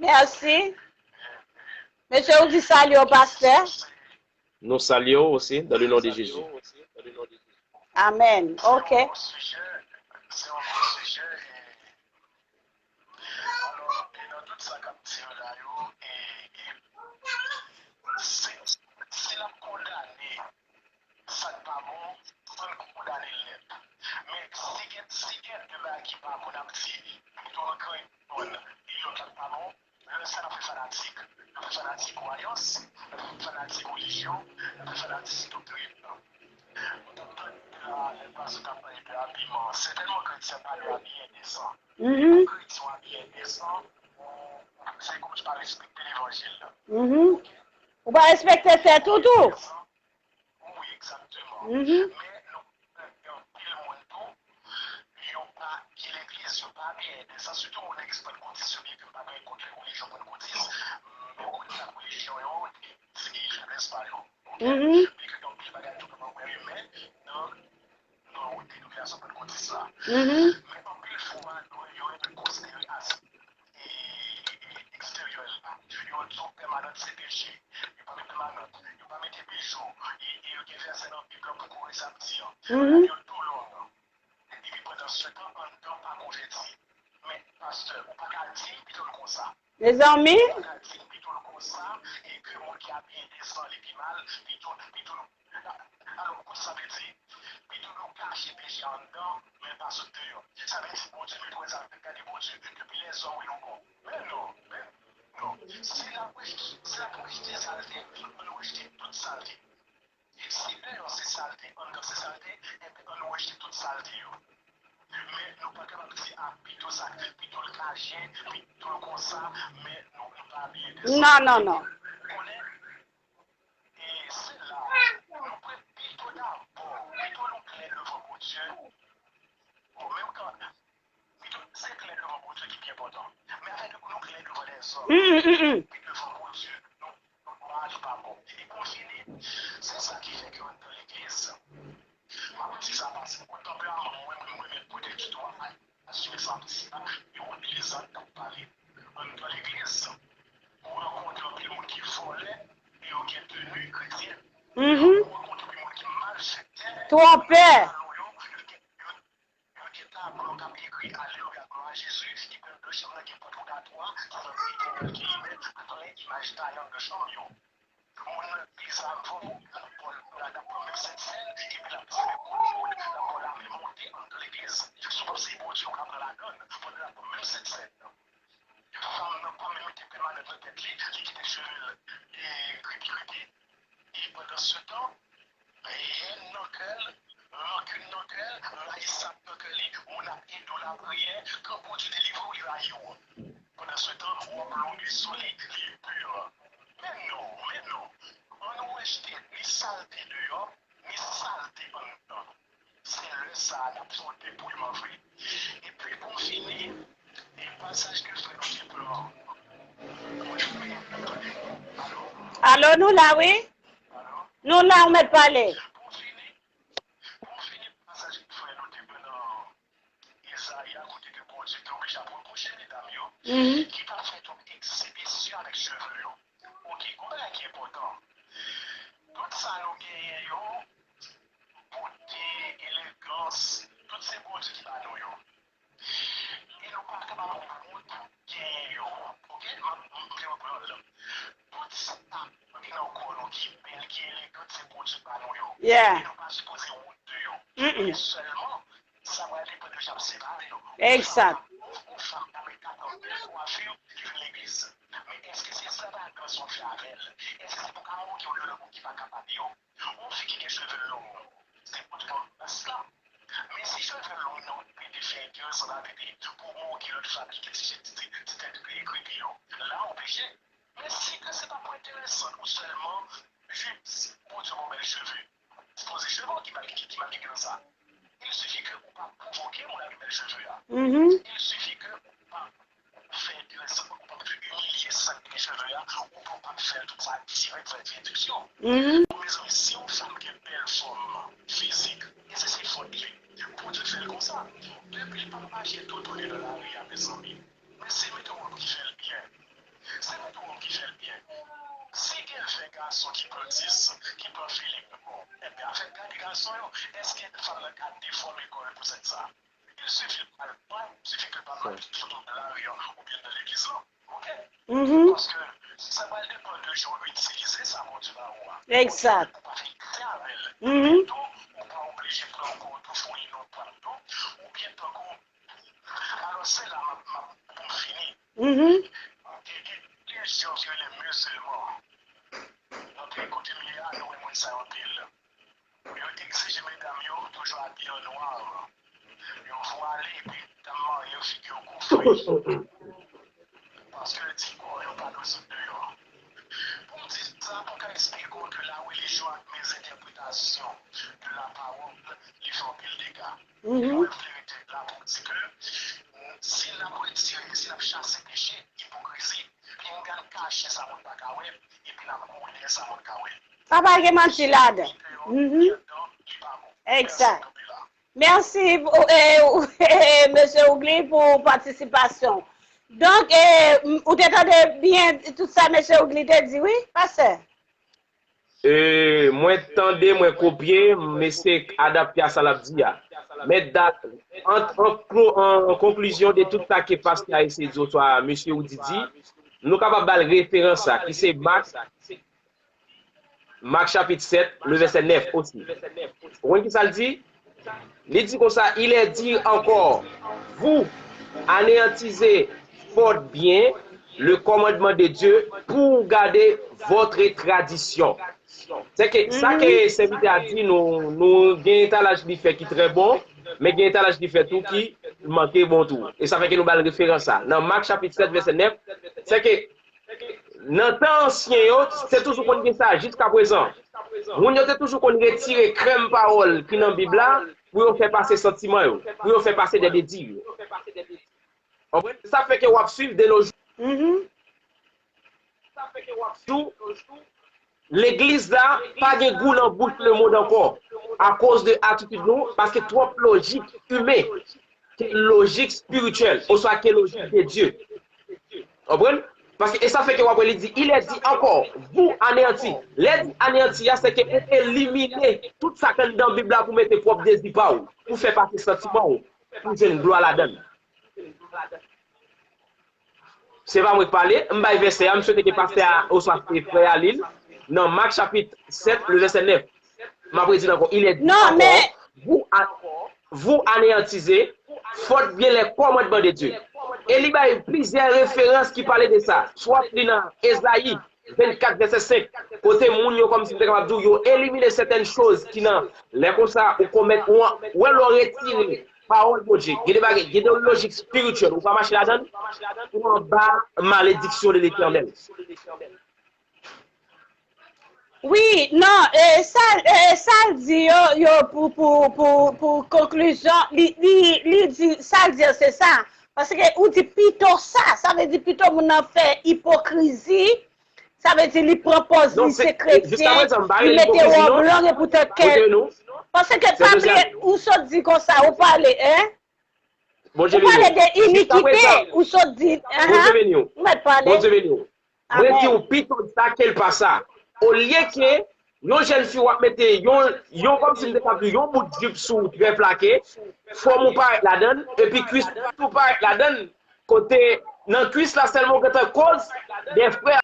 Mèsi. Mesye, ou di salye w, pastè. Nou salye w osi, dans le nom de Jésus. Amèn. Ok. Alò, e nan tout sa k ap di yo la yo, e, e, si, si l ap kondane sa k pa bon, fò l kondane l nèt. Men si gen, si gen de bagay ki pa bon, n ap di, pito n kre konn, e lòt la k pa bon, lè sa n ap fè fanatik. N ap fè fanatik kwayans, n ap fè fanatik relijyon, n ap fè fanatik doktrin. Mwen t ap tande la, lè pastè t ap pale de abiman. Sètènman, kretyen pa dwe abiye endesan. Mhm. Kretyen abiye endesan, se kòmsi w pa respekte levanjil la. Mhm. Ou pa respekte tèt ou tou. Wi, egzakteman. Mhm. Men, nou, gen anpil moun tou, yo pa, ki legliz, yo pa abiye endesan, sitou moun legliz pannkotis yo, byenke m pa gen kont lè relijyon pannkotis, men yo konnen sa k relijyon yo, e, e feblès pa yo. Mhm. Byenke gen anpil bagay tou kòman wè imen nan, nan denominasyon pannkotis la. Mhm. Men anpil fwa, nou, yo renmen konsidere as, e, e, eksteryè la. Yo di w pèmanant se peche. Yo pa met manant, yo pa mete bijou. E, e yo gen vèsè nan Bib la pou kore sa m di an. Mhm. Yo tou long. Setan anndan pa konvèti. Men, pastè, ou pa ka di pito l konsa. Mezanmi. Ou pa ka di pito l konsa, e ke moun ki abiye desan li pi mal, pito, pito nou. Alò, koute sa vle di, pito nou kache peche anndan, men pa sot deyò. Sa vle di, Bondye, nou dwe sa gade Bondye, depi lèzòm wi nou bon. Men non, men non. Si n ap rejte, si n ap rejte salte, ann rejte tout salte. Si deyò se salte, anndan se salte, enben ann rejte tout salte yo. Men nou pa kapab di, a, pito sa, pito l kache, pito l konsa, men nou, nou pa abiye desan. Non, non, non. Konnen, e se la, nou pran pito dabò, pito nou klè devan Bondye. Bon, menm kan, pito se klè devan Bondye ki pi enpòtan. Men afè de pou nou klè devan lèzòm, mm, mm, mm, mm, epi devan Bondye, nou, nou mari pa bon. E pou fini, se sa ki fè ke anndan legliz, m ap di sa paske pou tanperaman mwen, mwen, mwen renmen pwotèj tou a, asire sa m di a, yo anpil zan k ap pale anndan legliz. Ou rankontre anpil moun ki vòlè e yo gen teni kretyèn. Mhm. Ou rankontre anpil moun ki malfektè. Twonpè. Yo gen, yo, yo gen tablo k ap ekri Alelouya, glwa a Jezi, epi anndan chanm nan gen pòt wogatwa, ki nan peyi Etènèl ki limen, ak lè imaj taye anndan chanm yo. Moun nan legliz la, vòlè, l ap vòlè, l ap pran menm sentsèn, epi l ap di menm moun, l ap vòlè, l ap monte anndan legliz. Si w panse Bondye, w ka pran ladann, pandan l ap pran menm sentsèn nan. Fanm nan pa menm gen pèmanant nan tèt li, li kite cheve l, e, kripi kripi. E pandansetan, hèn nan kè l, rankin nan kè l, rayisab nan kè li, moun ap ede w lapriyè, kan Bondye delivre w, li rayi w. Pandansetan, w ap longe sou li, li pi. Men non, men non. Ann rejte ni salte deyò, ni salte anndan. Se lè sa a n ap fè yon depouyeman vre. Epi pou m fini, e pasaj ke frè nou te pran. Mwen, alo? Alo, nou la, wi. Alo? Nou la, ou mèt pale. Pou m fini, pou m fini, pasaj ke frè nou te pran nan Izayi a, kote ke Bondye te oblije ap repwoche medam yo, mhm, ki pa fè twòp egzibisyon avèk cheve yo. Oke, gon bagay ki enpòtan. Tout sa nou genyen yo, bote, elegans, tout se Bondye ki ba nou yo. E nou pa kapab wont genyen yo. Oke? M ap, m ap reprann l. Tout sa ki nan kò nou ki bèl, ki elegan, se Bondye ba nou yo. Yeah. E nou pa sipoze wont de yo. Mm-mm. Men sèlman, sa pral depann de jan n ap separe yo. Egzak. Yon fanm ka met kat an bèl kwafi, li vin legliz. Men èske se ekstravagans w ap fè avè l? Èske se pou w ka moke yon lòt moun ki pa kapab yo? Yon fi ki gen cheve long, se pou l pran plas la. Men si cheve long nan pede fè enteresan avè li pou w moke lòt fanm ki gen ti, ti, ti, ti tèt kripi yo, la oblije. Men si ke se pa pou enteresan ou sèlman, jis Bondye ba w bèl cheve. Poze cheve w ki mal, ki, ki mal gen nan sa. Il suffit ke ou pa pwovoke moun avèk bèl cheve a. Mhm. Il suffit ke ou pa fè enteresan, ou pa imilye sa ki gen cheve a, ou pa fè l tout sa dirèk, fè l direksyon. Mhm. Bon, mezanmi, si yon fanm gen bèl fòm fizik, e se, se fòt li. Bondye fè l konsa. Depi l pa mache tou tounen nan lari a, mezanmi. Men se mete yon ki fè l byen. Se mete yon ki fè l byen. Si gen ven gason ki pran dis, ki pran Filip, bon, enben, afè gade gason yo, èske fanm nan ka defòme kò l pou sèt sa? Il suffit l pa, il suffit ke l pa mache tou tounen nan lari an oubyen nan legliz lan. Oke? Mhm. Paske sa pral depann de jan w itilize sa Bondye ba ou a. Egzak. Ou pa fè egzè avè l. Mhm. Men tou, ou pa oblije pran kò w tou founi nan pwat tou, oubyen tankou, alò, se la m ap, m ap, pou m fini. Mhm. Gen, gen plizyè ki rele mizilman. Nan peyi kote m ye a, nou wè moun sa yo anpil. Yo egzije medam yo toujou abiye an nwa. Yo vwale epi medam marye yo figi yo kouvri. Paske yo di kò yo pa dwe sot deyò. Pou m di sa, pou m ka eksplike w ke la relijyon ak mezentèpretasyon de la pawòl, li fè anpil dega. Mhm. Mwen vle rete la pou m di ke si n ap retire, si n ap chase peche, ipokrizi, epi n gad kache sa moun pa ka wè, epi n ap kouvri dèyè sa moun ka wè. Sa pa gen manti ladan. Mhm. Egzak. Mèsi, eh, eh, mesye Ougli, pou patisipasyon. Donk, eh, m- ou te tande byen tout sa mesye Ougli te di, wi, pastè? Eh, mwen tande, mwen kopye, m eseye adapte a sa l ap di a. Men da, an, an, klo- an konklizyon de tout sa ke pastè a eseye di, oswa mesye Rudy di, nou kapab ba l referans sa, ki se Mak, Mak chapit sèt, le vèsè nèf osi. Ou konn ki sa l di? Li di konsa, il est dit encore, vous anéantisez fort bien le commandement de Dieu pour garder votre tradition. Se ke sa ke sèvitè a di, nou, nou gen etalaj li fè ki trè bon, men gen etalaj li fè tou ki manke bon tou. E sa fè ke nou ba l referans sa. Nan Mak chapit sèt vèsè nèf, se ke nan tan ansyen yo, se toujou konn gen sa jiska prezan. Moun yo te toujou konn retire krèm pawòl ki nan Bib la pou yo fè pase santiman yo, pou yo fè pase de dezi yo. Konprann? Sa fè ke w ap swiv de nos jours. Legliz la pa gen gou nan bouch lemonn ankò akoz de atitid nou, paske twòp lojik imen ke lojik espirityèl, oswa ke lojik de Dye. Konprann? Paske e sa fè ke w ap wè li di, il est dit encore, vous anéantis. Lè di anéanti a, se ke ou elimine tout sa k anndan Bib la pou mete pwòp dezi pa w, pou fè pase santiman w, pou jwenn glwa ladan l. Se pa mwen k pale, m bay vèsè a, m swete ke pastè a oswa se frè a li l. Nan Mak chapit sèt, le vèsè nèf. M ap redi l ankò, il est dit encore, vous, a- vous anéantisez fort bien les commandements de Dieu. E li bay plizyè referans ki pale de sa. Swa li nan Ezayi vennkat, vèsè senk, kote moun yo kòmsi m te kapab di w, yo elimine sètèn choz ki nan. Lè konsa, ou komèt, ou an- wè lè w retire pawòl Bondye. Gen de bagay, gen de lojik espirityèl, ou pa mache ladan l, ou anba malediksyon de Letènèl. Wi, non, e sa, e sa l di yo, yo pou, pou, pou, pou konklizyon, li, li, li di, sa l di yo se sa. Paske ou di pito sa, sa vle di pito moun nan fè ipokrizi, sa vle di li pran pòz li se kretyen, li mete wòb long e poutan kè. Paske pa bliye, ou sot di konsa, ou pale, en? Ou pale de inikite, ou sot di, enhen, ou mèt pale. Mwen di w pito sa ke l pa sa. Olye ke yon jèn fi w ap mete yon, yon kòmsi m te ka di yon bout jip sou ou trè plake, fòm ou parèt ladan l, epi kwis ou parèt ladan l, kote nan kwis la sèlman ou gentan koz de frè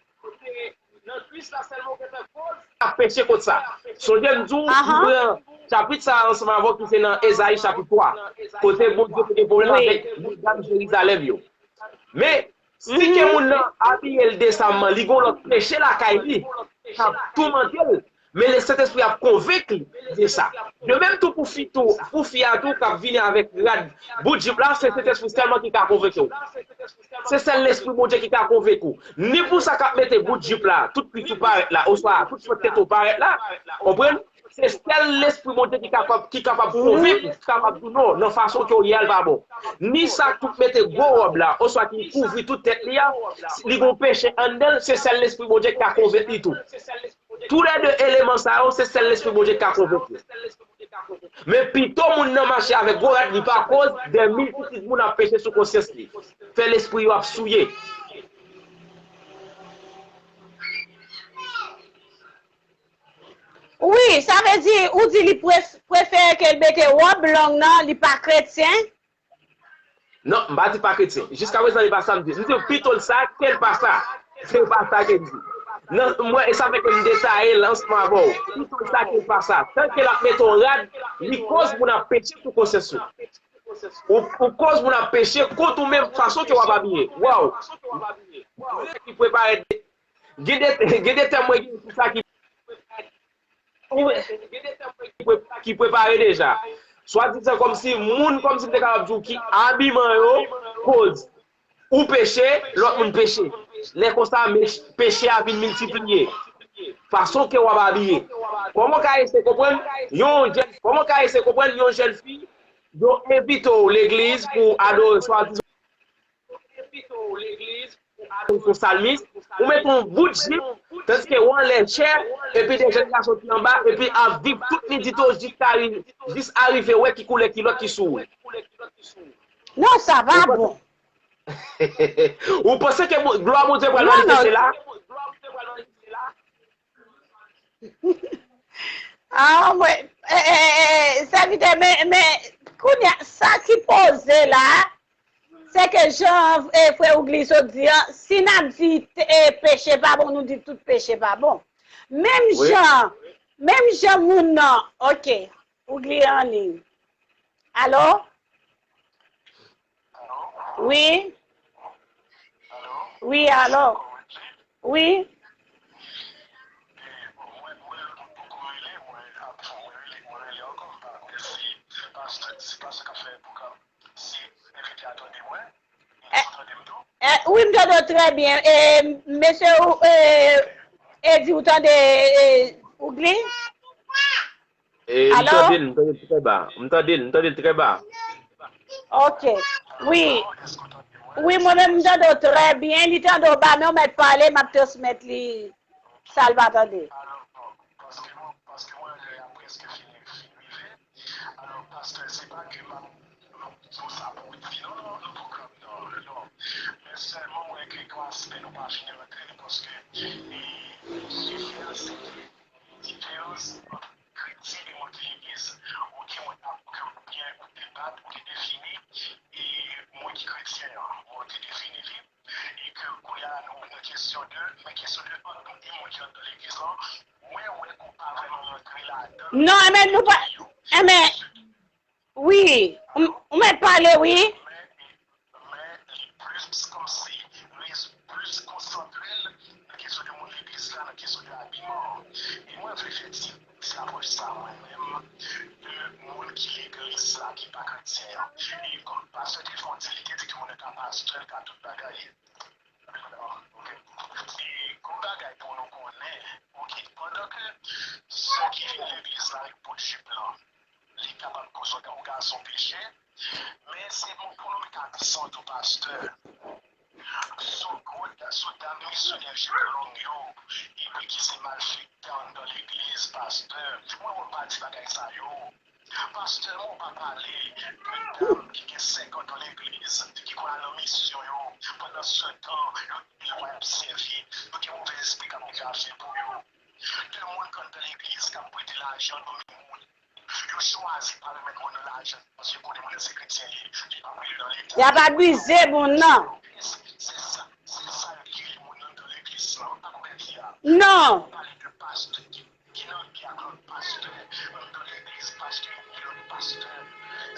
ap peche kont sa. Sonje m di w, m pran chapit sa a ansanm avè w ki se nan Ezayi chapit twa, kote Bondye te gen pwoblèm avèk medam Jerizalèm yo. Men, si ke moun nan abiye l desamman, li gen yon lòt peche lakay li k ap toumante l, men Lesentespri ap konvenk li de sa. De menm tou pou fi tou, pou fi a tou k ap vini avèk rad bout jip la, se Sentespri sèlman ki ka konvenk ou. Se sèl Lespri Bondye ki ka konvenk ou. Ni pou sa k ap mete bout jip la, tout kwis ou parèt la, oswa tout fwèt tèt ou parèt la, konprann? Se sèl Lespri Bondye ki kapab, ki kapab konvenk ou, ki kapab di w non, nan fason ke w ye a l pa bon. Ni sa k tout mete gwo wòb la, oswa ki kouvri tout tèt li a, li gen yon peche anndan l, se sèl Lespri Bondye ki ka konvenk li tou. Toulède eleman sa yo, se sèl Lespri Bondye ki ka konvenk yo. Men pito moun nan mache avèk gwo rad li pa koz de miltitid moun ap peche sou konsyans li. Fè lespri yo ap souye. Wi, sa vle di, ou di li pref- prefere ke l mete wòb long nan, li pa kretyen? Non, m pa di pa kretyen. Jiskaprezan li pa sa m di. M di w pito l sa ke l pa sa. Se pa sa ke m di. Non, mwen, e sa fè ke m detaye l ansanm avè w. Pito l sa ke l pa sa. Tanke l ap mete yon rad, li koz moun ap peche sou konsyans ou. Ou, ou koz moun ap peche kont ou menm fason ke w ap abiye. Waw! Ki prepare de- Gen de, gen de tèm mwen gen pou sa ki ki prepare deja. Swadizan kòmsi moun kòmsi m te kapab di w ki abiman yo koz ou peche, lòt moun peche. Lè konsa, peche a vin miltipliye. Fason ke w ap abiye. Kòman w ka eseye konprann yon jèn, kòman w ka eseye konprann yon jèn fi, yo envite w legliz pou adore swadizan. Ou salmis, ou mete yon bout jip, tandiske w anlè chè, epi de jèn gason ki anba, epi ap viv tout nidite w jis arive wè ki koulè kilòt ki sou ou. Non, sa pa bon. Ou panse ke glwa Bondye pral manifeste la? Ah, mwen, sèvitè, men, men, Kounye a, sa ki poze la, se ke jan, e, frè Ougli sot di an, si n ap di, e, peche pa bon, nou di tout peche pa bon. Menm jan, menm jan moun nan, ok, Ougli an liy. Alo? Wi? Wi, alo? Wi? Eh, eh, wi, m tande w trè byen. Eh, mesye, ou, eh, Edi, ou tande, eh, Ougli? E, m Alo? Tande l, m tande l trè ba. M tande l, m tande l trè ba. Ok. Wi. Wi, mwen menm, m tande w trè byen. Li tande w ba, men w mèt pale, m ap transmèt li sa l pa tande. Alò, paske mwen, paske mwen, lè a prèske fini, fini rive. Alò, pastè, se pa ke m ap, m ap di w sa pou w di non, non, nan pwogram nan, non. Men sèlman mwen ke gen yon aspè nou pa fin rantre li, paske, e, sijè a, se ke diferans ant kretyen e moun ki legliz. Ou gen moun ap, ou gen moun byen, ou te bat, ou te defini, e moun ki kretyen an, ou te defini li. E ke kounye a la, nou nan kesyon de, men kesyon de ant nou e moun ki anndan legliz lan, mwen wè ke w pa vrèman rantre ladan. Non, men nou pa, men, wi, ou, ou mèt pale, wi. Men, men li plis kòmsi, li plis konsantre l nan kesyon de moun legliz la, nan kesyon de abiman an. E mwen vle fè ti, ti apwòch sa mwen menm, de moun ki legliz la, ki pa kretyen an. E kòm pastè te fè yon di, li te di ke moun nan ka pastè, l ka tout bagay. Ok. E kòm bagay pou nou konnen, ok, pandan ke sè ki vin legliz la avèk bout jip lan, li kapab koze yon gason peche, men se pou, pou nou mete aksan tou, pastè, sou gwo, sou dam misyonè jip long yo, epi ki se malfektè anndan legliz, pastè. Mwen, mwen pa di bagay sa yo. Pastè, mwen pa pale de dam ki gen senkant an legliz, ki konn al nan misyon yo. Pandan se tan, yo gen lwa y ap sèvi. Yo gen movèzespri k ap monte afè pou yo. De moun k anndan legliz k ap prete lajan dòmi moun. Yo chwazi pa remèt moun nan lajan paske yo konnen moun nan se kretyen li ye. Li p ap rele nan leta. Y ap abize moun nan. Se sa, se sa yo rele moun nan anndan legliz lan. Ou pa konprann sa? Non. Pale de pastè ki ki nan gè ak lòt pastè, anndan legliz, pastè ki lòt pastè.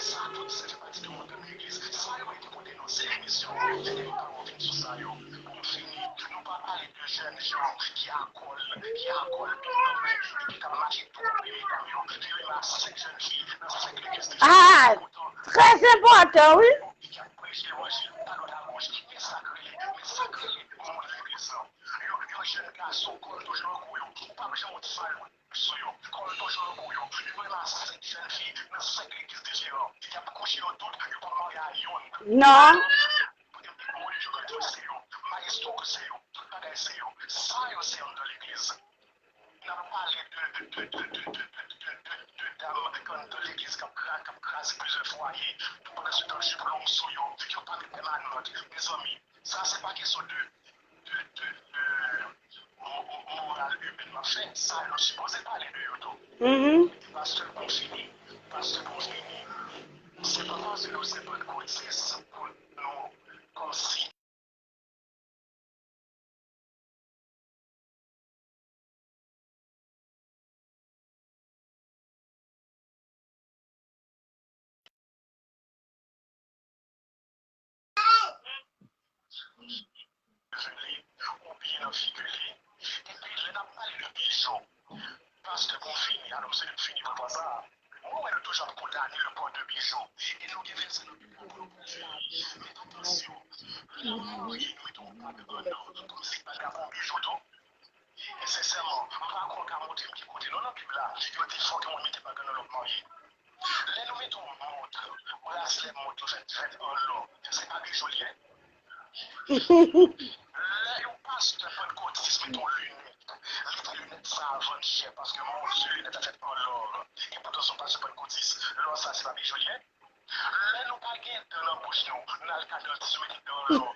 Sa tout se fè pati de yon menm legliz. Sa yo mete pou denonse legliz yo. Fè de pawòl vin sou sa yo. Pou m fini, nou pa pale de jèn jan ki akòl, ki akòl, epi k ap mache twonpe medam yo, vire masenk jèn fi nan sèk legliz de Jezi. Ah, trè enpòtan, wi. Ki ap preche levanjil adwat agoch. Men sa k rele, men sa k rele moun legliz lan. Yon, yon jèn gason, kòl toujou nan kou yo. Ou p ap janm wè ti sa yo sou yo. Kòl toujou nan kou yo. Yo rele a sèt jèn fi nan sèt legliz diferan. Y ap kouche yo tout, yo p ap marye a yonn. Non. Pote pik moli yo kòl yo se yo. Mayestwo se yo. Tout bagay se yo. Sa yo se anndan legliz. N ap pale de, de, de dam k anndan legliz k ap kra-, k ap kraze plizyè fwaye. Pandan se tan, jip long sou yo, yo pa met pèmanant. Mezanmi, sa se pa kesyon de, de, de, de mo-, mo-, moral imèn m ap fè. Sa, nou sipoze pale de yo tou. Mhm. Pastè, pou m fini, pastè, pou m fini, se pa paske nou se pantkotis pou nou kòmsi li, oubyen nan figi li. Epi, lè n ap pale de bijou, pastè, pou m fini, alò, m swete m fini pou pwen sa a. Mwen wè nou toujou ap kondane le port de bijoux. E nou gen vennsenk minit pou nou pran sa. Men atansyon, lè n ap marye, nou mete yon bag an an, kòmsi bag la pa yon bijou tou. E sensèman, m pa kwè w ka montre m ki kote non nan Bib la yo di fòk yon moun mete bag an an lè w ap marye. Lè nou mete yon mont, braslè mont yo fèt, fèt an lò, se pa bijou li ye? Lè yon pastè pantkotis mete yon linèt, li di linèt sa a vann chè paske Bondye linèt la fèt an lò. Epoutan se yon pastè pantkotis, lò sa se pa bijou li ye? Lè nou pa gen dan nan bouch nou, n al ka dantis nou mete dan an lò.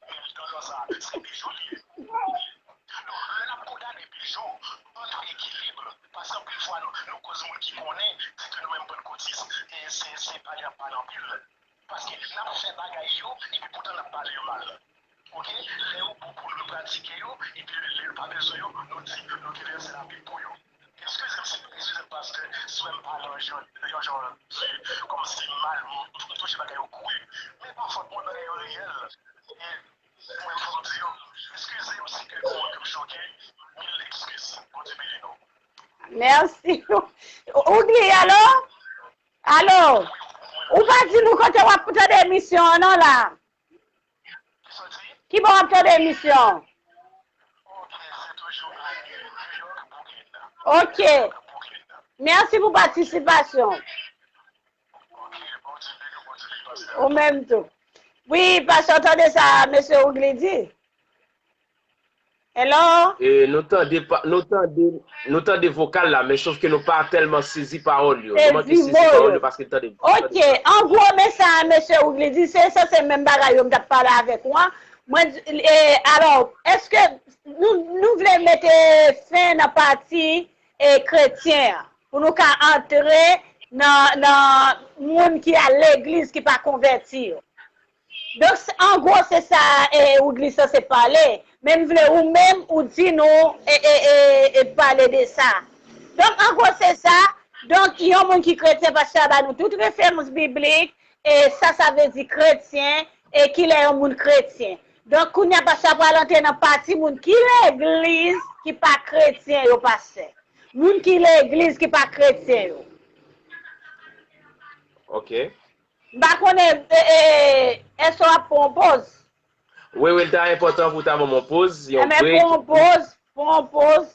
Men dan lò sa a se bijou li ye. Donk, lè n ap kondane bijou, antre ekilib, paske anpil fwa nou, nou koz moun ki konnen, di ke nou menm pantkotis, e se, se pale ap pale anpil. Paske n ap fè bagay yo, epi poutan n ap pale yo mal. Oke? Lè yo bon pou nou, nou pratike yo, epi lè, lè yo pa bezwen yo, nou di, nou devèse lapik pou yo. Eskize m, si, eskize m, pastè, si w wè m pale yon jan, yon jan di, kòmsi mal, m, m, m touche bagay yo kri. Men pa fòt mwen, bagay yo reyèl. E mwen, fò m di yo, eskize m si kèk moun ke m choke, mil eskiz. Bondye beni nou. Mèsi. Ougli, alo? Alo? Ou pa di nou kote w ap tande emisyon an non la? Kibò w ap tande emisyon? Ok. Mèsi pou patisipasyon. Ou menm tou. Wi, pastè, w tande sa mesye Ougli di? Hello? E, nou tande, pa- nou tande, nou tande vokal la, men sòf ke nou pa tèlman sezi pawòl yo. Nou manke sezi pawòl yo paske n tande. Ok, an gwo, men sa mesye Ougli di, se sanse menm bagay yo m t ap pale avèk ou an. Mwen, di- e, alò, èske nou, nou vle mete fen nan pati e kretyen an, pou nou ka antre nan, nan moun ki al legliz ki pa konvèti yo. Donk, se- an gwo, se sa e, Ougli sanse pale. Men m vle ou menm, ou di nou e, e, e, e pale de sa. Donk, an gwo, se sa. Donk, yon moun ki kretyen, pastè a ba nou tout referans biblik, e sa sa vle di kretyen, e kilè yon moun kretyen. Donk, kounye a, pastè a pral antre nan pati moun ki legliz ki pa kretyen yo, pastè. Moun ki legliz ki pa kretyen yo. Ok. M pa konnen, e, e, èske w ap pran yon poz? Wi, wi, l ta enpòtan pou w ta ban m yon poz, yon break. Pran yon poz, pran yon poz.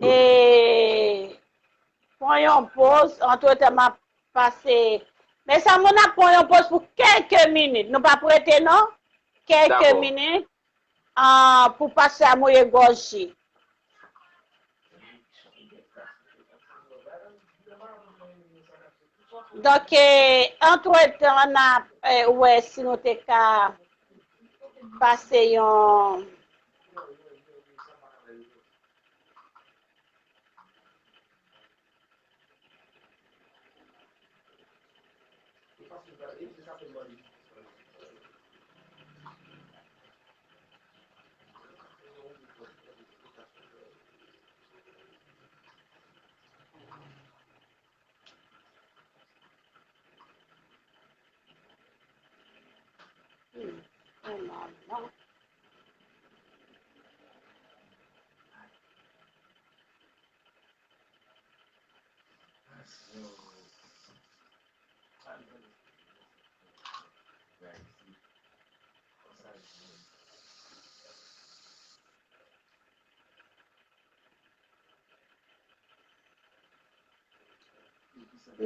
E, pran yon poz, antretan m ap pase. Mezanmi, n ap pran yon poz pou kèlke minit. Nou p ap rete, non? Kèlke minit. Ah, pou pastè a mouye gòj li. Donk, eh, antretan, n ap, eh, wè si nou te ka pase yon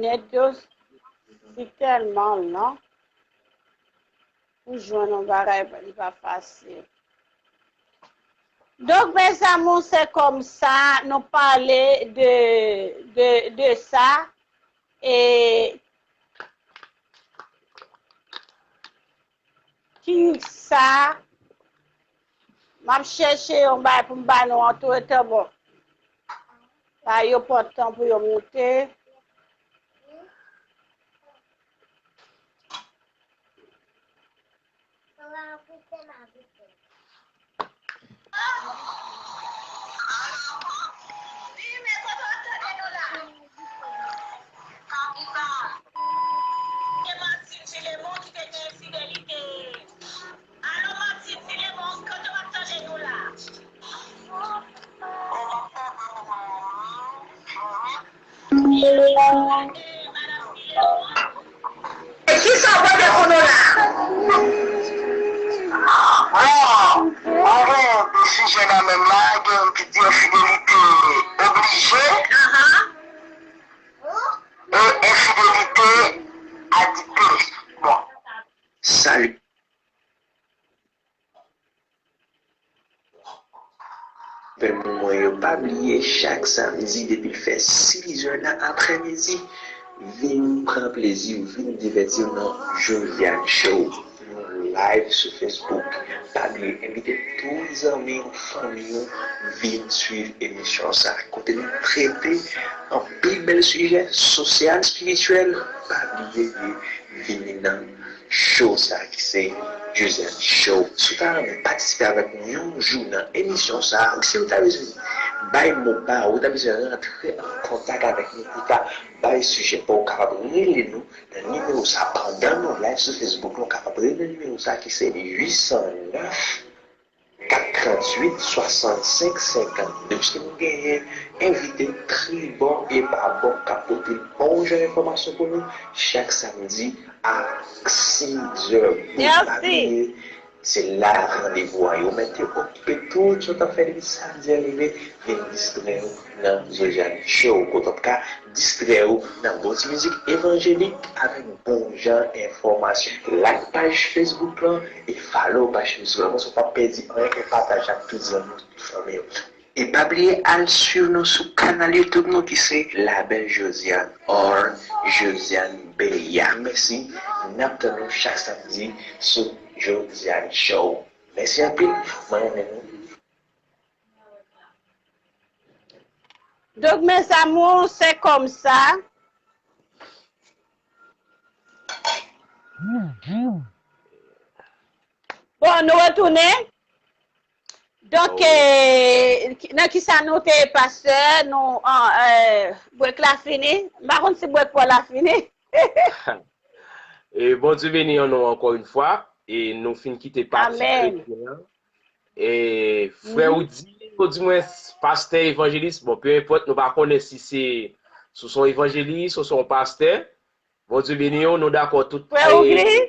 Nèt yo si tèlman lan pou jwenn yon bagay, li pa fasil. Donk, mezanmi, se kòmsa nou pale de, de, de sa, e ki sa, m ap chèche yon bagay pou m ba nou antretan, bon. Sa yo pran tan pou yo moute. E kisa w pote pou nou la? Bon, mwen gen de sijè nan menm la, gen youn ki di enfidelite oblije, e enfidelite adikte. Bon. Salut. Fanmi mwen yo, pa bliye chak samdi depi l fè sis è nan aprèmidi, vin pran plezi w, vin divèti w nan Josiane Show. live sou Facebook. Pa bliye envite tout zanmi w, fanmi w vin swiv emisyon sa, kote nou trete anpil bèl sijè sosyal, espirityèl. Pa bliye vini nan show sa ki se Josiane Show. Si w ta renmen patisipe avèk nou yon jou nan emisyon sa, ou si w ta bezwen bay mo pa ou, ou ta bezwen rantre an kontak avèk nou pou ta bay sijè pa w, ou kapab rele nou nan nimewo sa. Pandan nou live sou Facebook la, ou kapab rele nan nimewo sa ki se uit san nèf, kat tranntuit, swasannsenk senkannde. Paske nou genyen envite tribò e pabò k ap pote bon jan enfòmasyon pou nou chak samdi a sizè. Pa bliye, se la randevou an ye. Ou mèt okipe tout sa w t ap fè depi samdi a rive, vin distrè w nan Josiane Show, kote w ap ka distrè w nan bon ti mizik evanjelik avèk bon jan enfòmasyon. Like paj Facebook lan e follow paj Facebook lan, konsa w p ap pèdi anyen, e pataje ak tout zanmi w, tout fanmi w. E pa bliye al swiv nou sou kanal YouTube nou ki se La Belle Josiane or Josiane Beya. Mèsi, n ap tann nou chak samdi sou Josiane Show. Mèsi anpil, mwen renmen nou. Donk, mes amours, c'est comme ça. Bon, nou retounen. Donk, eh, nan kisa nou te, pastè? Nou, an, eh, break la fini? M pa konn si break pa w la fini. E Bondye beni nou ankò yon fwa. E nou fin kite pati kretyen an. E frè Woody, ou di mwen pastè evanjelis, bon, pe enpòt, nou pa konnen si se, si w se yon evanjelis, ou se yon pastè. Bondye beni w, nou dakò tout. Frè Woody?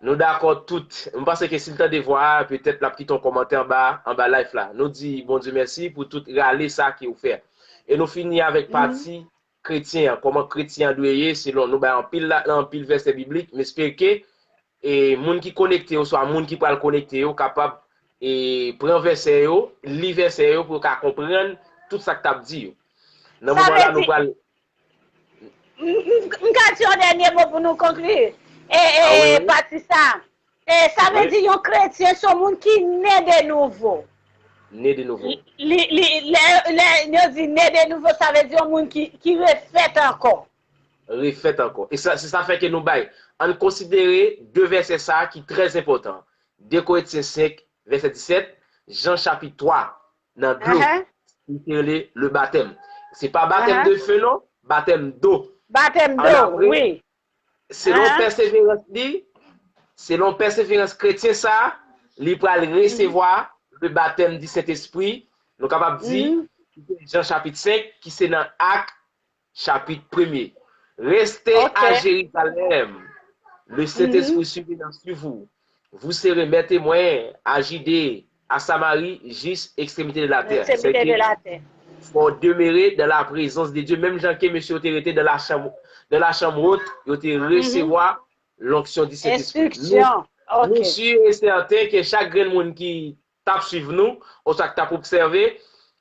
Nou dakò tout. M panse ke si l tande vwa a, petèt l ap kite yon kòmantè anba, anba live la. Nou di Bondye mèsi pou tout rale sa ke ou fè. E nou fini avèk pati kretyen an, kòman kretyen an dwe ye, selon nou bay anpil la, anpil vèsè biblik. M espere ke e moun ki konekte yo, swa moun ki pral konekte yo, kapab e pran vèsè yo, li vèsè yo pou yo ka konprann tout sa k t ap di yo. Nan moman la, nou pral. M ka di yon dènye mo pou nou konkli e, e pati sa. E sa vle di yon kretyen se yon moun ki ne de nouvo. Ne de nouvo. Li, li, lè, lè yo di ne de nouvo, sa vle di yon moun ki, ki refèt ankò. Refèt ankò. E sa, se sa fè ke nou bay. Ann konsidere de vèsè sa a ki trè enpòtan. De Korentyen senk, vèsè disèt, Jan chapit twa, nan dlo, ki rele le batèm. Se pa batèm de fe non, batèm do. Batèm do, wi. Selon pèseverans li, selon pèseverans kretyen sa a, li pral resevwa le batèm di Sentespri. Nou kapab di, ki se Jan chapit senk, ki se nan Ak chapit premye. Restez à Jérusalem. Le Saint-Esprit survenant sur vous. Vous serez mes témoins à Judée, à Samarie, jusqu'à l'extrémité de la terre. Fò demere dans la présence de Dieu. Menm jan ke mesye yo te rete dans la chambre, dans la chambre haute, yo te resevwa lonksyon di Sentespri. Nou, nou si e sèten ke chak grenn moun ki t ap swiv nou, oswa k t ap obsève,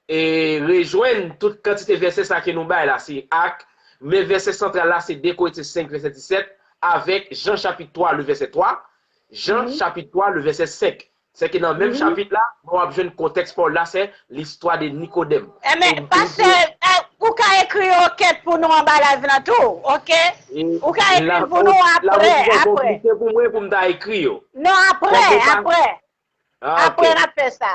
e rejwenn tout kantite vèsè sa ke nou bay la, se Ak, men vèsè santral la, se de Korentyen senk, vèsè disèt, avèk Jan chapit twa, le vèsè twa, Jan chapit twa, le vèsè senk. Sèke nan menm chapit la, w ap jwenn kontèks pawòl la, se listwa de Nikodèm. Enben, pastè, ou ka ekri yo kèt pou nou anba live lan tou, oke? Ou ka ekri pou nou apre, apre. Pou mwen, pou m ta ekri yo. Non, apre, apre. Apre n ap fè sa.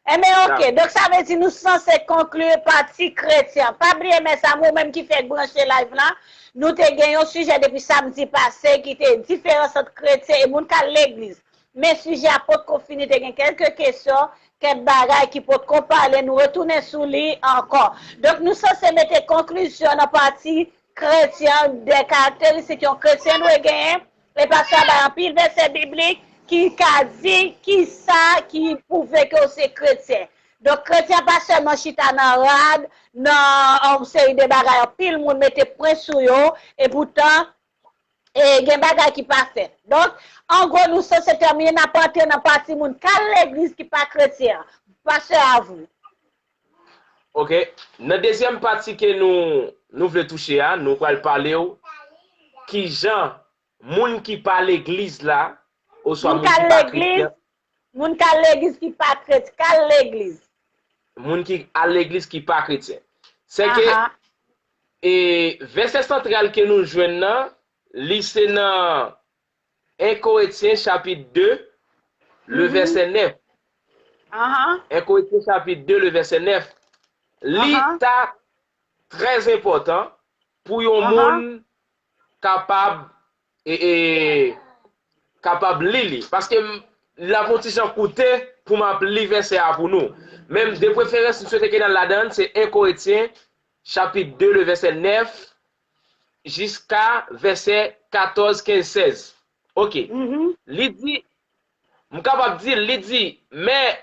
Enben, oke. Donk, sa vle di nou sanse konkli pati kretyen. Pa bliye, mes amours, ou menm ki fèk branche live lan, nou te gen yon sijè depi samdi pase ki te diferans ant kretyen e moun k al legliz. Men sijè a potko fini, te gen kèlke kesyon, kèk bagay ki potko pale, nou retounen sou li ankò. Donk, nou sanse mete konklizyon nan pati kretyen, de karakteristik yon kretyen dwe genyen, e pastè a bay anpil vèsè biblik ki ka di kisa ki pwouve ke w se kretyen. Donk, kretyen pa sèlman chita nan rad, nan yon seri de bagay, anpil moun mete pwen sou yo, epoutan, e gen bagay ki pa fèt. Donk, an gwo, nou sanse tèmine, n ap antre nan pati moun k al legliz ki pa kretyen an. Pastè, a vous. Oke. Nan dezyèm pati ke nou, nou vle touche a, nou pral pale w kijan moun ki pa legliz la, oswa moun ki pa kretyen. Moun k al legliz ki pa kretyen, k al legliz. Moun ki al legliz ki pa kretyen. Se ke, e, vèsè santral ke nou jwenn nan, li se nan en Korentyen chapit de, le vèsè nèf. En Korentyen chapit de, le vèsè nèf. Li ta trè enpòtan pou yon moun kapab, e, e, kapab li li. Paske m, l ap yon ti jan koute pou m ap li vèsè a pou nou. Men de preferans, m swete ke n al ladan l, se en Korentyen, chapit de, le vèsè nèf, jiska vèsè katòz, kenz, sèz. Ok. Li di, m kapab di, li di, men,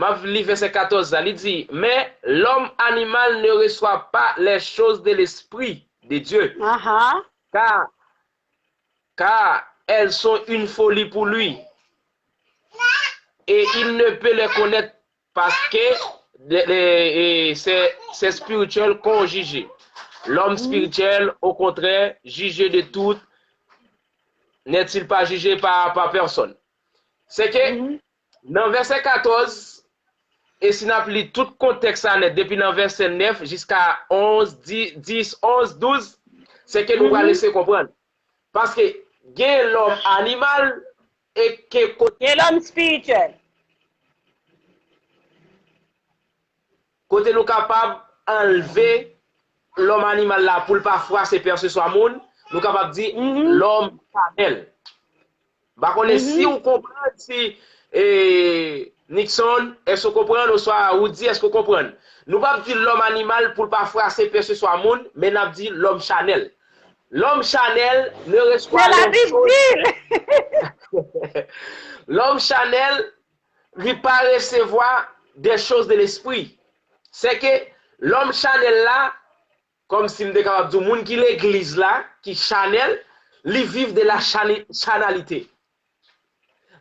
m ap li vèsè katòz la, li di, mais l'homme animal ne reçoit pas les choses de l'Esprit de Dieu, car, car elles sont une folie pour lui, et il ne peut les connaître parce que le- le- et c'est c'est spirituel qu'on juge. L'homme spirituel, au contraire, jugé de tout, n'est-il pas jugé par, par personne? Se ke nan vèsè katòz, e si n ap li tout kontèks la nèt, depi nan vèsè nèf jiska onz, dis, onz, douz, se ke nou pral eseye konprann. Paske gen lòm animal e ke kote. Gen lòm espirityèl. Kote nou kapab anlve lòm animal la pou l pa fwase pèseswa moun, nou kapab di lòm chanèl. M pa konnen si w konprann, si, e, Nixon, èske w konprann, oswa Woody, èske w konprann? Nou p ap di lòm animal pou l pa fwase pèseswa moun, men n ap di lòm chanèl. L'homme charnel ne reçoit les choses. L'homme charnel, li pa resevwa des choses de l'esprit. Se ke lòm chanèl la, kòmsi m te kapab di w, moun ki legliz la, ki chanèl, li viv de la chani- chanalité.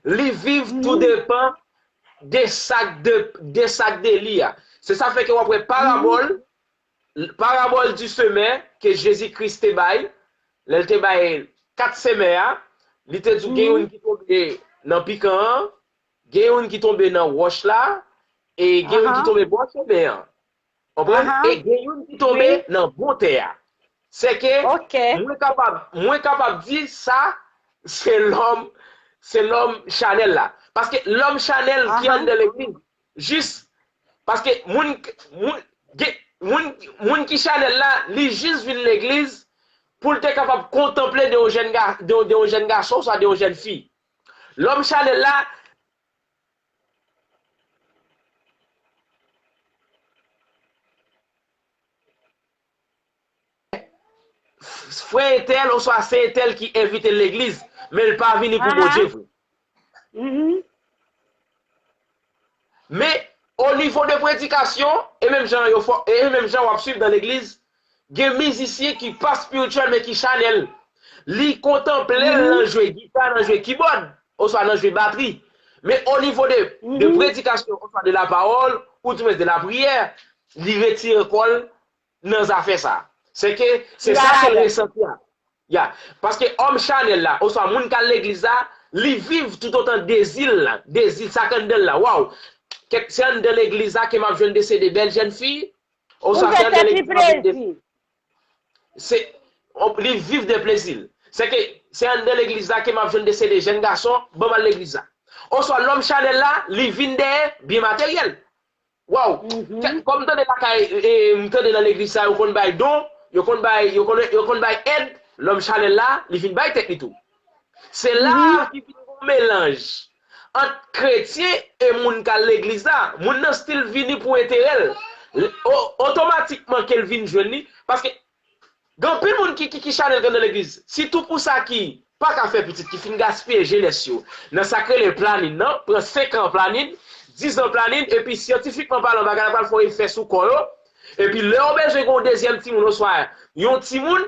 Li viv tou depan de sa k de, de sa k de li a. Se sa fè ke w ap wè parabòl, parabòl di semè ke Jezi Kris te bay, lè l te bay kat semè a, li te di w gen youn ki tonbe nan pikan an, gen youn ki tonbe nan wòch la, e gen youn ki tonbe bò chemen an. Konprann? E gen youn ki tonbe nan bon tè a. Se ke mwen kapab, mwen kapab di sa, se lòm, se lòm chanèl la. Paske lòm chanèl ki anndan legliz, jis, paske moun, moun, gen, moun, moun ki chanèl la, li jis vin legliz pou l te kapab kontanple de yon jèn ga, de, de yon jèn gason, oswa de yon jèn fi. Lòm chanèl la, frè entèl oswa sè entèl ki envite l legliz, men l pa vini pou Bondye vre. Men, o nivo de predikasyon, e menm jan yo fò, e menm jan w ap swiv nan legliz, gen mizisyen ki pa espirityèl, men ki chanèl. Li kontanple l nan jwe gita, nan jwe kibòd, oswa nan jwe batri. Men o nivo de, de predikasyon, oswa de lapawòl, ou di mwens de lapriyè, li retire kò l nan zafè sa. Se ke, se sa ke l resanti a. Ya. Paske òm chanèl la, oswa moun k al legliz la, li viv toutotan dezi l la, dezi sa k anndan l la. Waw! Kèk, se anndan legliz la ke m ap jwenn de se de bèl jèn fi, oswa se anndan legliz la m ap jwenn de, se, li viv de plezi l. Se ke, se anndan legliz la ke m ap jwenn de se de jèn gason, ban m al legliz la. Oswa lòm chanèl la, li vin dèyè byen materyèl. Waw! Kè, kòm m tande lakay, e, m tande nan legliz sa, yo konn bay don, yo konn bay, yo konn, yo konn bay èd, lòm chanèl la, li vin bay tèt li tou. Se la ki vin yon melanj ant kretyen e moun k al legliz la. Moun nan still vini pou enterè l. O, otomatikman ke l vin jwenn li, paske gen anpil moun ki, ki, ki chanèl k anndan legliz. Sitou pou sa ki pa ka fè pitit, ki fin gaspiye jenès yo nan sa k rele planin nan, pran senk an planin, diz an planin, epi syantifikman palan, bagay la pral fè yon efè sou kò yo. Epi lè yo bezwen gen yon dezyèm timoun oswa yon timoun,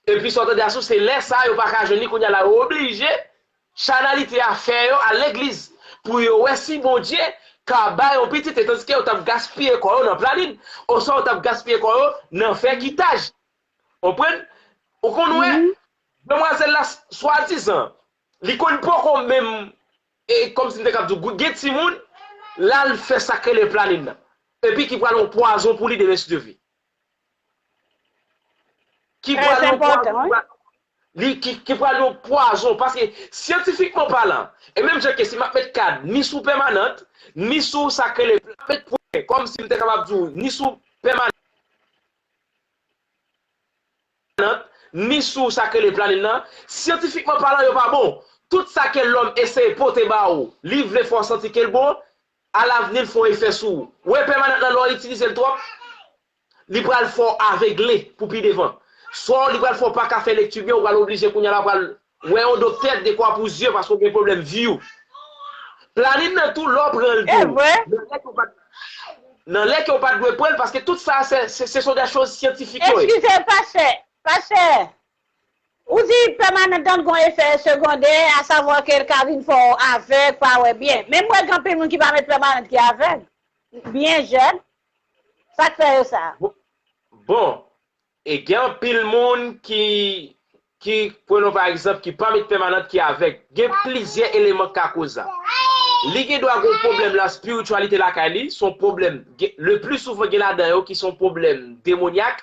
epi sa w tande a sou, se lè sa a yo pa ka jwenn li, kounye a la yo oblije, chanalite a fè yo al legliz pou yo wè si Bondye ka bay yon pitit, e tandike yo t ap gaspiye kò yo nan planin, oswa yo t ap gaspiye kò yo nan fè kitaj. Konprann? Ou konn wè, demwazèl la, swadizan, Li konn poko menm, e kòmsi m te kab di w, gen timoun, l al fè sa k rele planin nan. Epi ki pral yon pwazon pou li demen si Dye vle. Ki pral yon pwazon, li, ki, ki pral yon pwazon, paske syantifikman palan, e menm jan ke si m ap met kad ni sou pèmanant, ni sou sa k rele, m ap met pwen, kòmsi m te kapab di w, ni sou pèmanant, ni sou sa k rele planin nan, syantifikman palan, yo pa bon. Tout sa ke lòm eseye pote ba ou, li vle fè w santi ke l bon, alavni l fè yon efè sou ou. Ou wè pèmanant lan, lè w itilize l twòp, li pral fè w avegle pou pi devan. Swa li pral fè w pa ka fè lekti byen, ou pral oblije kounye a la pral wè yon doktè dekwa pou zye paske w gen pwoblèm view. Planin nan tou, lè w pran l tou, nan lè ke w pa t, nan lè ke w pa t dwe pran l, paske tout sa, se, se, ce sont des choses scientifiques yo ye. Eskize, pastè, pastè. Ou di pèmanant lan gon efè segondè, asavwa ke l ka vin fè w avèg, pa wè byen. Men m wè gen anpil moun ki pa met pèmanant ki avèg. Byen jèn. Sa k fè yo sa? Bon, bon, e gen anpil moun ki, ki, prenons pa egzanp, ki pa met pèmanant ki avèg. Gen plizyè eleman k ka koz sa. Li gen dwa gen yon pwoblèm la, espirityalite lakay li, se yon pwoblèm. Gen, le pli souvan gen ladan yo ki se yon pwoblèm demonyak.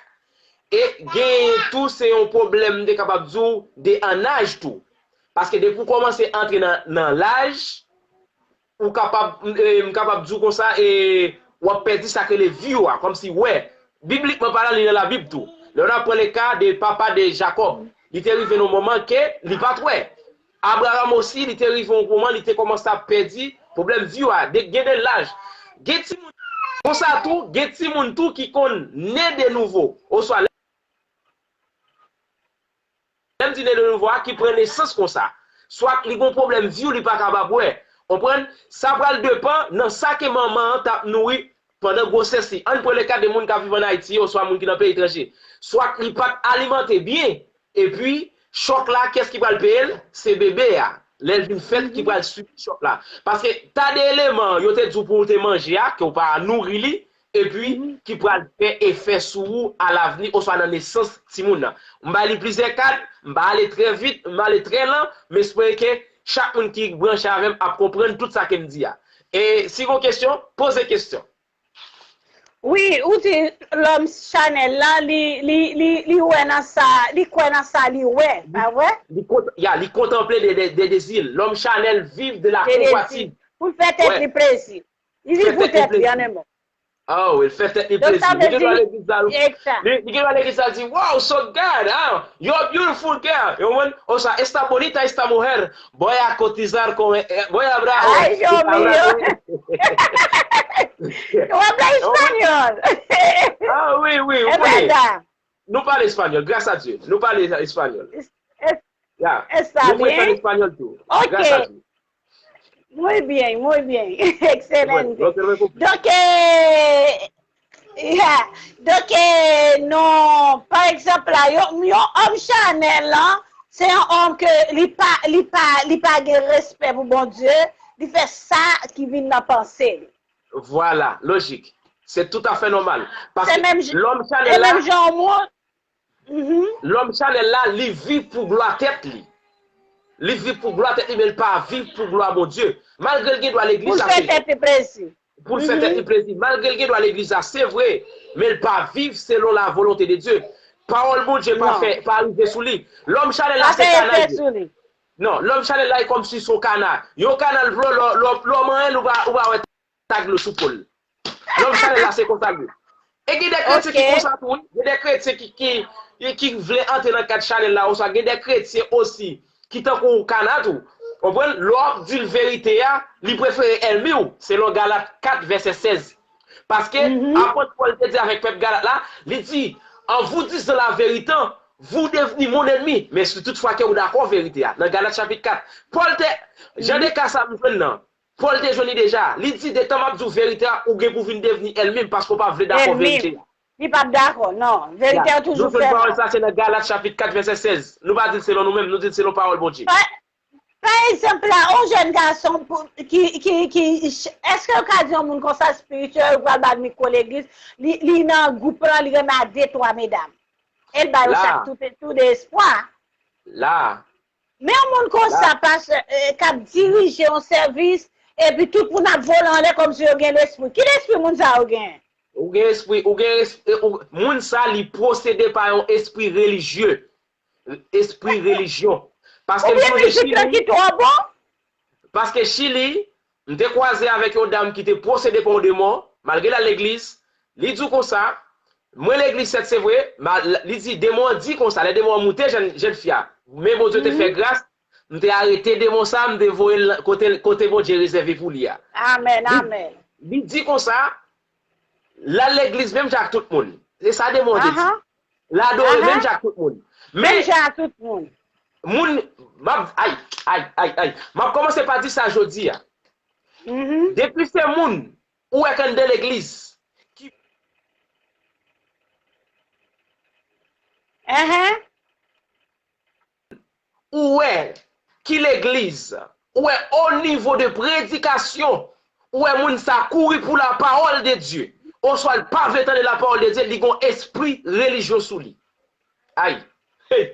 E gen tou se yon pwoblèm, m te kapab di w, de annaj tou. Paske depi w kòmanse antre nan, nan laj, ou kapab, m, e, m kapab di w konsa, e, w ap pèdi sa k rele vi w a, kòmsi, wè, biblikman palan, li nan Labib tou. Lè w ap pran le ka de papa de Jakòb, li te rive nan yon moman ke li pa t wè. Abraram osi, li te rive yon moman, li te kòmanse ap pèdi pwoblèm vi w a, de, gen de laj. Gen timoun, konsa tou, gen timoun tou ki konn ne de nouvo, oswa lè m di ne de nouvo a, ki pran nesans konsa. Swa li gon pwoblèm vi w, li pa kapab wè. Konprann? Sa pral depann nan sa ke manman an t ap nouri pandan gwosès li. Ann pran le ka de moun k ap viv ann Ayiti, oswa moun ki nan peyi etranje. Swa li pa t alimante byen, epi chòk la, kiyès ki pral peye l? Se bebe a. Lè l vin fèt, ki pral sibi chòk la. Paske ta de eleman yo te di w pou w te manje a, ke w pa nouri li, epi ki pral fè efè sou ou alavni, oswa nan nesans timoun nan. M bay li plizyè kad, m pa ale trè vit, m ale trè lan, m espere ke chak moun ki branche avè m ap konprann tout sa ke m di a. E si gon kesyon, poze kesyon. Wi, ou di lòm chanèl la, li, li, li, li wè nan sa, li kwè nan sa li wè, pa vre? Li kont-, ya, li kontanple de, de, de dezi. Lòm chanèl viv de la konvwativ. Pou l fè tèt li plezi. Li viv pou tèt li, an en mo. Oh, li fè tèt li plezi. Li gen dwa legliz la, li, li gen dwa legliz la di, "Wow, so God, ah, you're a beautiful girl." Yo konprann? Oswa, "Esta bonita esta mujer. Voy a cotizar con, eh, voy a hablar." Ay, Dios mío. Ou ap pale espanyòl. Ah, wi, wi, wi. Nou pale espanyòl, gras a Dye. Nou pale espanyòl. Ya. Nou pale espanyòl tou. Gras a Dye. Muy bien, muy bien. Excelente. Donk, eh, ya. Donk, eh, non, pa egzanp la, yon, yon òm chanèl lan, se yon òm ke li pa, li pa, li pa gen respè pou Bondye, li fè sa ki vin nan panse li. Vwala, lojik. Se toutafè nòmal. Paske lòm chanèl la, lòm chanèl la, li viv pou glwa tèt li. Li viv pou glwa tèt li, men li pa viv pou glwa Bondye. Malgre l gen dwa legliz, sa se vre. Pou l fè tèt li plezi. Malgre l gen dwa legliz la, se vre, men l pa viv selon la volonte de Dye. Pawòl Bondye pa fè, pa rive sou li. Lòm chanèl la, se kana l ye. Non, lòm chanèl la, e kòmsi se yon kana. Yon kana, lè w manyen l, ou pa, ou pa wè tag dlo sou po l. Lòm chanèl la, se konsa l ye. E gen de kretyen ki konsa tou, wi. Gen de kretyen ki, ki, ki vle antre nan kad chanèl la, oswa gen de kretyen osi ki tankou kana tou. Konprann? Lè w ap di l verite a, li prefere ènmi w, selon Galat kat vèsè sèz. Paske apot Pòl te di avèk pèp Galat la, li di, "En vous disant la vérité, vous devenez mon ennemi." Men si toutfwa ke ou dakò verite a, nan Galat chapit kat, Pòl te, jan de ka sa m jwenn nan, Pòl te jwenn li deja. Li di, "Detan m ap di w verite a, ou gen pou vin devni ènmi m paske w pa vle dakò verite a." Li p ap dakò, non. Verite a toujou fè mal. Nou jwenn pawòl sa, se nan Galat chapit kat vèsè sèz. Nou pa di l selon nou menm, nou di l selon pawòl Bondye. Pa, pa egzanp la, yon jèn gason pou, ki, ki, ki, èske yo ka di yon moun konsa espirityèl, ou pral ba l mikwo legliz, li, li nan gwoup lan, li renmen a de, twa medam. E l ba yo chak tout, tout de espwa. La, Men yon moun konsa, pastè, k ap dirije yon sèvis, epi tout moun ap vole anlè kòmsi yo gen lespri. Ki lespri moun sa yo gen? Ou gen espri, ou gen espri, ou, moun sa li posede pa yon espri relijye. Espri relijyon. Paske m sonje Chili. Ki twò bon? Paske Chili, m te kwaze avèk yon dam ki te posede pa yon demon, malgre l al legliz, li di w konsa, mwen legliz sèt se vre, li di demon an di konsa, lè demon an moute jèn, jèn fi a, men Bondye te fè gras, m te arete demon sa, m te voye l kote, kote Bondye rezève pou li a. Amèn, amèn. Li di konsa, l al legliz menm jan ak tout moun. Se sa demon an te di. L adore menm jan ak tout moun. Men, menm jan ak tout moun. Moun, m ap, ay, ay, ay, ay. M ap kòmanse pa di sa jodi a. Depi se moun ou wè k anndan legliz ki. Ou wè ki legliz, ou wè o nivo de predikasyon, ou wè moun sa kouri pou la parole de Dieu, oswa l pa vle tande la parole de Dieu, li gon espri relijyon sou li. Ay, hey,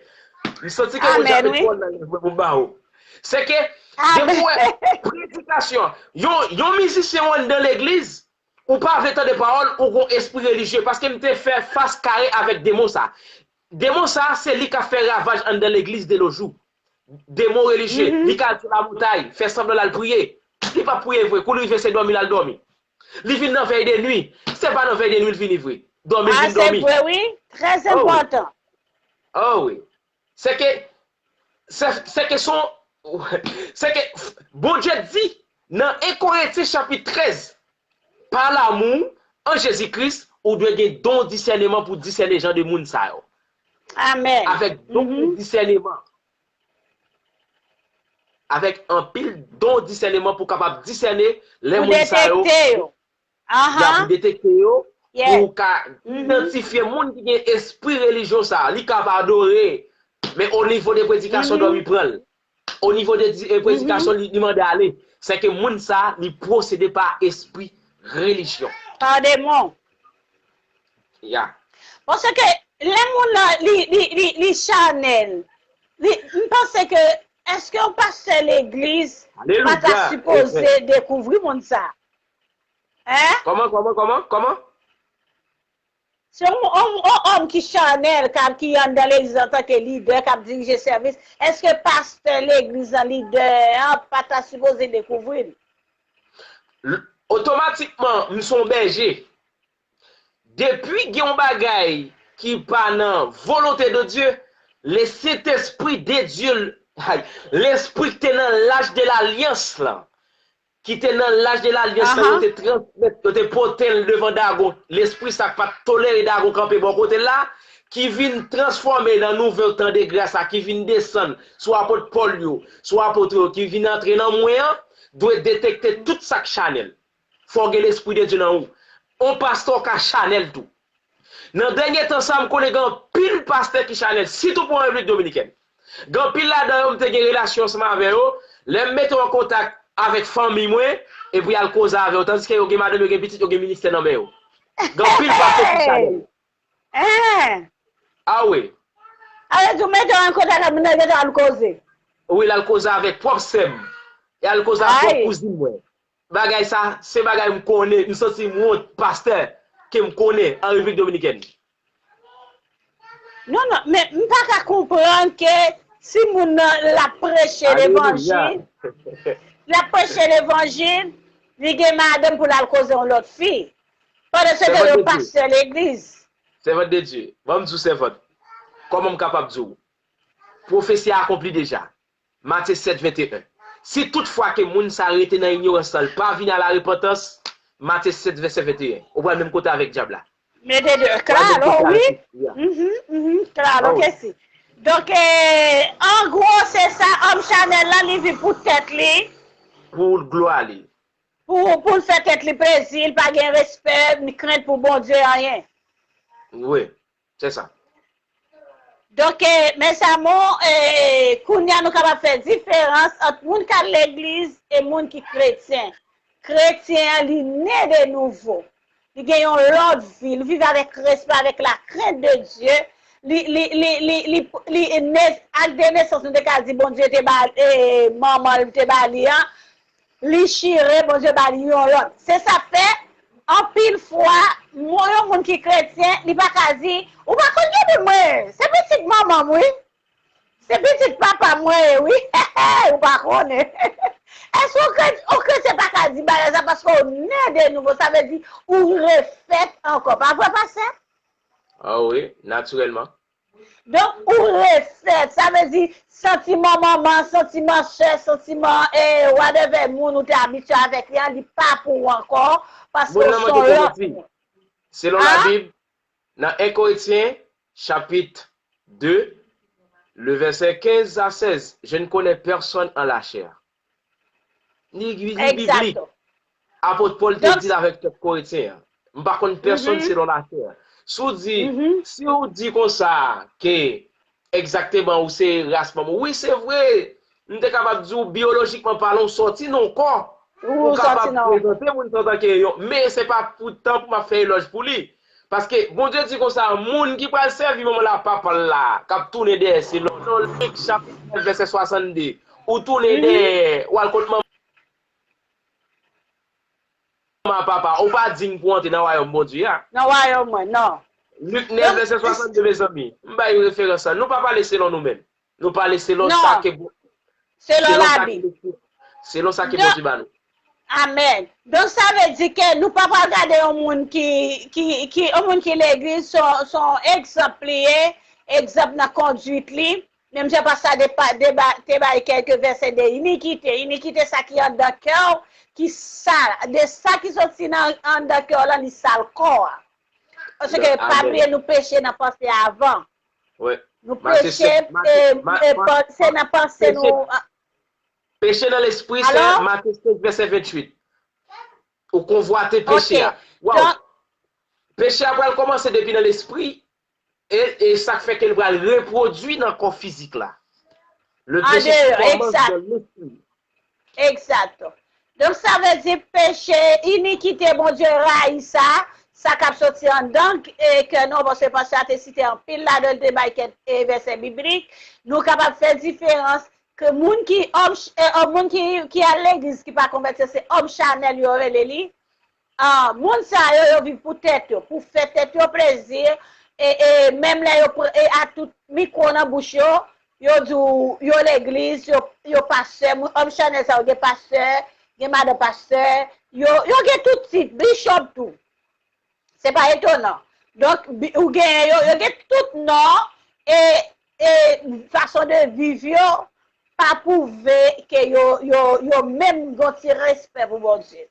m santi ke yo jape twòn nan lèv mwen pou m ba ou. Se ke, depi w wè predikasyon, yon, yon mizisyen w anndan legliz, ou pa vle tande pawòl, ou gon espri relijye, paske m te fè fas kare avèk demon sa. Demon sa, se li k ap fè ravaj anndan legliz de lo jou. Demon relijye, li ka al sou lamontay, fè sanblan l al priye. Li p ap priye vre, kou l rive se dòmi l al dòmi. Li vin nan vèy de nwi, se pa nan vèy de nwi l vini vre. Dòmi l vin dòmi. Ah, se vre, wi. Trè enpòtan. Oh wi. Se ke, se, se ke son, se ke Bondye di nan en Korentyen chapit trèz, pa lamou an Jezi Kris, ou dwe gen don disèneman pou disène jan de moun sa yo. Amèn. Avèk don disèneman. Avèk anpil don disèneman pou kapab disène lè moun sa yo. Pou detekte yo. Ya pou detekte yo, pou w ka idantifye moun ki gen espri relijyon sa, li ka pa adore, men o nivo de predikasyon dòmi pran l. O nivo de predikasyon li, li mande ale. Se ke moun sa, li posede pa espri relijyon. Pa demon. Ya. Paske lè moun nan, li, li, li, li chanèl, li, m panse ke, èske yon pastè legliz pa ta sipoze dekouvri moun sa? Hein? Kòman, kòman, kòman, kòman? Se yon, yon, yon òm ki chanèl, k ap, ki anndan legliz antanke lidè, k ap dirije sèvis. Èske pastè legliz an, lidè an, pa ta sipoze dekouvri l? Otomatikman, m se yon bèje. Depi gen yon bagay ki pa nan volonte de Dye, le Sentespri de Dye, Lespri ki te nan laj de lalyans lan, ki te nan laj de lalyans lan, yo te transmèt, yo te pote l devan Dagon. Lespri sa k pa t tolere Dagon kanpe bò kote l la, ki vin transfòme nan nouvo tan de gras la, ki vin desann sou apot Pòl yo, sou apot yo, ki vin antre nan mwen an, dwe detekte tout sa k chanèl. Fò w gen Lespri de Dye nan ou. On pastè w ka chanèl tou. Nan dènye tan sa, m konnen gen anpil pastè ki chanèl, sitou pou an Repiblik Dominikèn. Gen anpil ladan yo, m te gen relasyon ansanm avè yo, lè m mete w an kontak avèk fanmi mwen, epi y al koze avè w, tandiske yo gen madanm, yo gen pitit, yo gen ministè nan men yo. Gen anpil pastè ki chanèl. Hein! Ah wi. Alè, tou mete w an kontak ak moun nan, gentan al koze. Wi, l al koze avèk pwòp sè m. E al koze ak pwòp kouzin mwen. Bagay sa, se bagay m konnen, m santi m wont, pastè, ke m konnen an Repiblik Dominikèn. Non, non, men m pa ka konprann ke si moun nan l ap preche levanjil, l ap preche levanjil, li gen madanm pou l al koze yon lòt fi. Pandan se tan yo pastè legliz. Sèvant de Dye, ban m di w sèvant, kòman m kapab di w? Pwofesi a akonpli deja. Matye sèt venteyen. Si toutfwa ke moun sa rete nan inyorans lan, l pa vin a la repantans, Matye sèt vèsè venteyen, ou pral menm kote avèk dyab la. Mete de, klaro, wi. Mhm, mhm, klaro ke si. Donk, eh, an gwo, se sa, òm chanèl lan, li viv pou tèt li. Pou glwa li. Pou, pou l fè tèt li plezi, li pa gen respè, ni krent pou Bondye, anyen. Wi. Se sa. Donk, eh, mes amours, eh, kounye a nou kapab fè diferans ant moun k al legliz e moun ki kretyen. Kretyen an, li ne de nouvo. Li gen yon lòt vi. Li viv avèk respè, avèk lakrent de Dye. li, li, li, li, li, li ne, ak de nesans, nou te ka di Bondye te ba, e, manman l te ba li an, li chire, Bondye ba li yon lòt. Se sa k fè, anpil fwa, mwen, yon moun ki kretyen, li pa ka di, ou pa konn ki moun mwen ye, se pitit manman m, wi. Se pitit papa m mwen ye, wi. Ou pa konnen. Èske yon kret-, yon kretyen pa ka di bagay sa paske w ne de nouvo? Sa vle di ou refèt ankò. Pa vre, pastè? Ah wi, natirèlman. Donk, ou refèt. Sa vle di, santiman manman, santiman sè, santiman, eh, whatever moun ou te abitye avèk li an, li pa pou ou ankò. Paske Moun w nan se yon mande lòt konvèti. moun. Selon la Ah? Bible, dans un Corinthiens, chapitre deux, le verset quinze à seize, je ne connais personne en la chair. Ni, ni biblik. Exacto. Apot Pòl te Donk, di l avèk pèp korentyen an. M pa konn pèsonn Mhm. selon lachè. Si w di, Mhm. si w di konsa ke egzakteman ou se ras manman, wi, se vre. M te kapab di w, biyolojikman palan, w sòti nan yon kò. Ou Ou sòti kapab nan. prezante moun sa antanke yon, men se pa pou tan pou m ap fè elòj pou li. Paske Bondye di konsa, moun ki pral sèvi manman l ak papa l la, k ap tounen dèyè, selon Lik chapit nèf vèsè swasannde, ou tounen Mhm. dèyè, w al kot manman ak papa, ou pa diy pou antre nan wayòm Bondye a. Nan wayòm mwen, non. Lik nèf vèsè swasannde, mezanmi. M bay referans la. Nou pa pale selon nou menm. Nou pale selon Non. Sa ke Bon- Selon selon sa ke Labib. Lespri, selon sa ke Donk, Bondye ba nou. Amèn. Donk, sa vle di ke nou pa pral gade yon moun ki, ki, ki, yon moun ki legliz, se yon, se yon egzanp li ye, egzanp nan kondwit li. Menm jan pastè de, de, te bay kèk vèsè de inikite. Inikite, sa ki anndan kè w, ki sal. De sa ki sòti nan anndan kè w lan, li sal kò a. Paske, pa bliye, nou peche nan panse avan. Wi. Nou peche, e, e, se nan panse nou. Peche nan lespri, se Matye senk, vèsè venntuit. Ou konvwate peche a. Waw. Peche a pral kòmanse depi nan lespri, e, e sa k fè ke l pral repwodui nan kò fizik la. Le péché commence dans l'esprit. Egzakto. Donk, sa vle di peche, inikite, Bondye rayi sa, sa k ap soti anndan, e, kè nou, paske pastè a te site anpil ladan l, te bay kèk, e, vèsè biblik. Nou kapab fè diferans ke moun ki, òm, e, moun ki, ki al legliz, ki pa konvèti, se òm chanèl yo rele li. Ah, moun sa yo, yo viv pou tèt yo, pou fè tèt yo plezi, e, e menm lè yo pran, e, a tout mikwo nan bouch yo, yo di w yo legliz, yo, yo pastè, moun, òm chanèl sa yo gen pastè, gen madan pastè, yo, yo gen tout tit, bishop tou. Se pa etonan. Donk, bi- ou gen, yo, yo gen tout non, e, e fason de viv yo pa pwouve ke yo, yo, yo menm gen ti respè pou Bondye.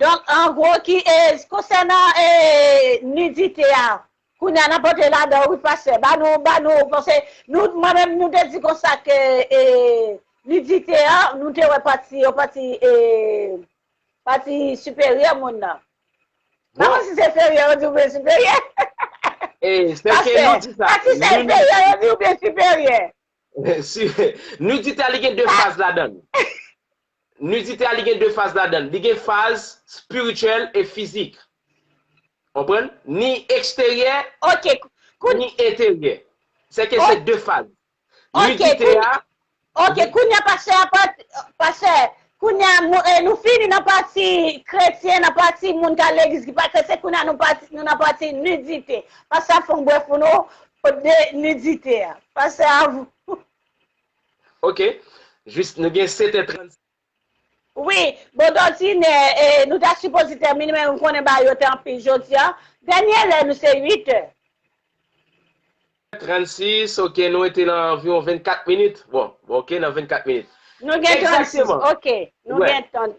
Donk, an gwo, ki, e, konsènan, e, nidite a, kounye a n ap antre ladan, wi, pastè, ba nou, ba nou, paske nou, mwen menm, nou te di konsa ke, e, nidite a, nou te wè pati, yon pati, e, pati siperyè moun nan. M pa konn si se enferyè yo di oubyen siperyè. E, se ke nou di sa. Pa si se enferyè yo di oubyen siperyè. Si, nidite a, li gen de faz ladan l. Nidite a, li gen de faz ladan l. Li gen faz espirityèl e fizik. Konprann? Ni eksteryè, ni enteryè. Se ke se de faz. Nidite a. Ok, kounye a, pastè, pastè, kounye a, nou fini nan pati kretyen, nan pati moun k al legliz ki pa kretyen, kounye a nou pati, nou nan pati nidite. Pastè ap fè yon brèf pou nou de nidite a. Pastè, a vous. Ok. Jis, nou gen sèt è trannsis. Wi, bon, dòdinè, e, nou ta sipoze tèmine, men m konnen bagay yo te anpil jodi a. Dènye lè nou se uit è. Trannsis, ok, nou rete nan anviwon vennkat minit. Bon, bon, ok, nan vennkat minit. Nou gen trannsis, ok, nou gen tan.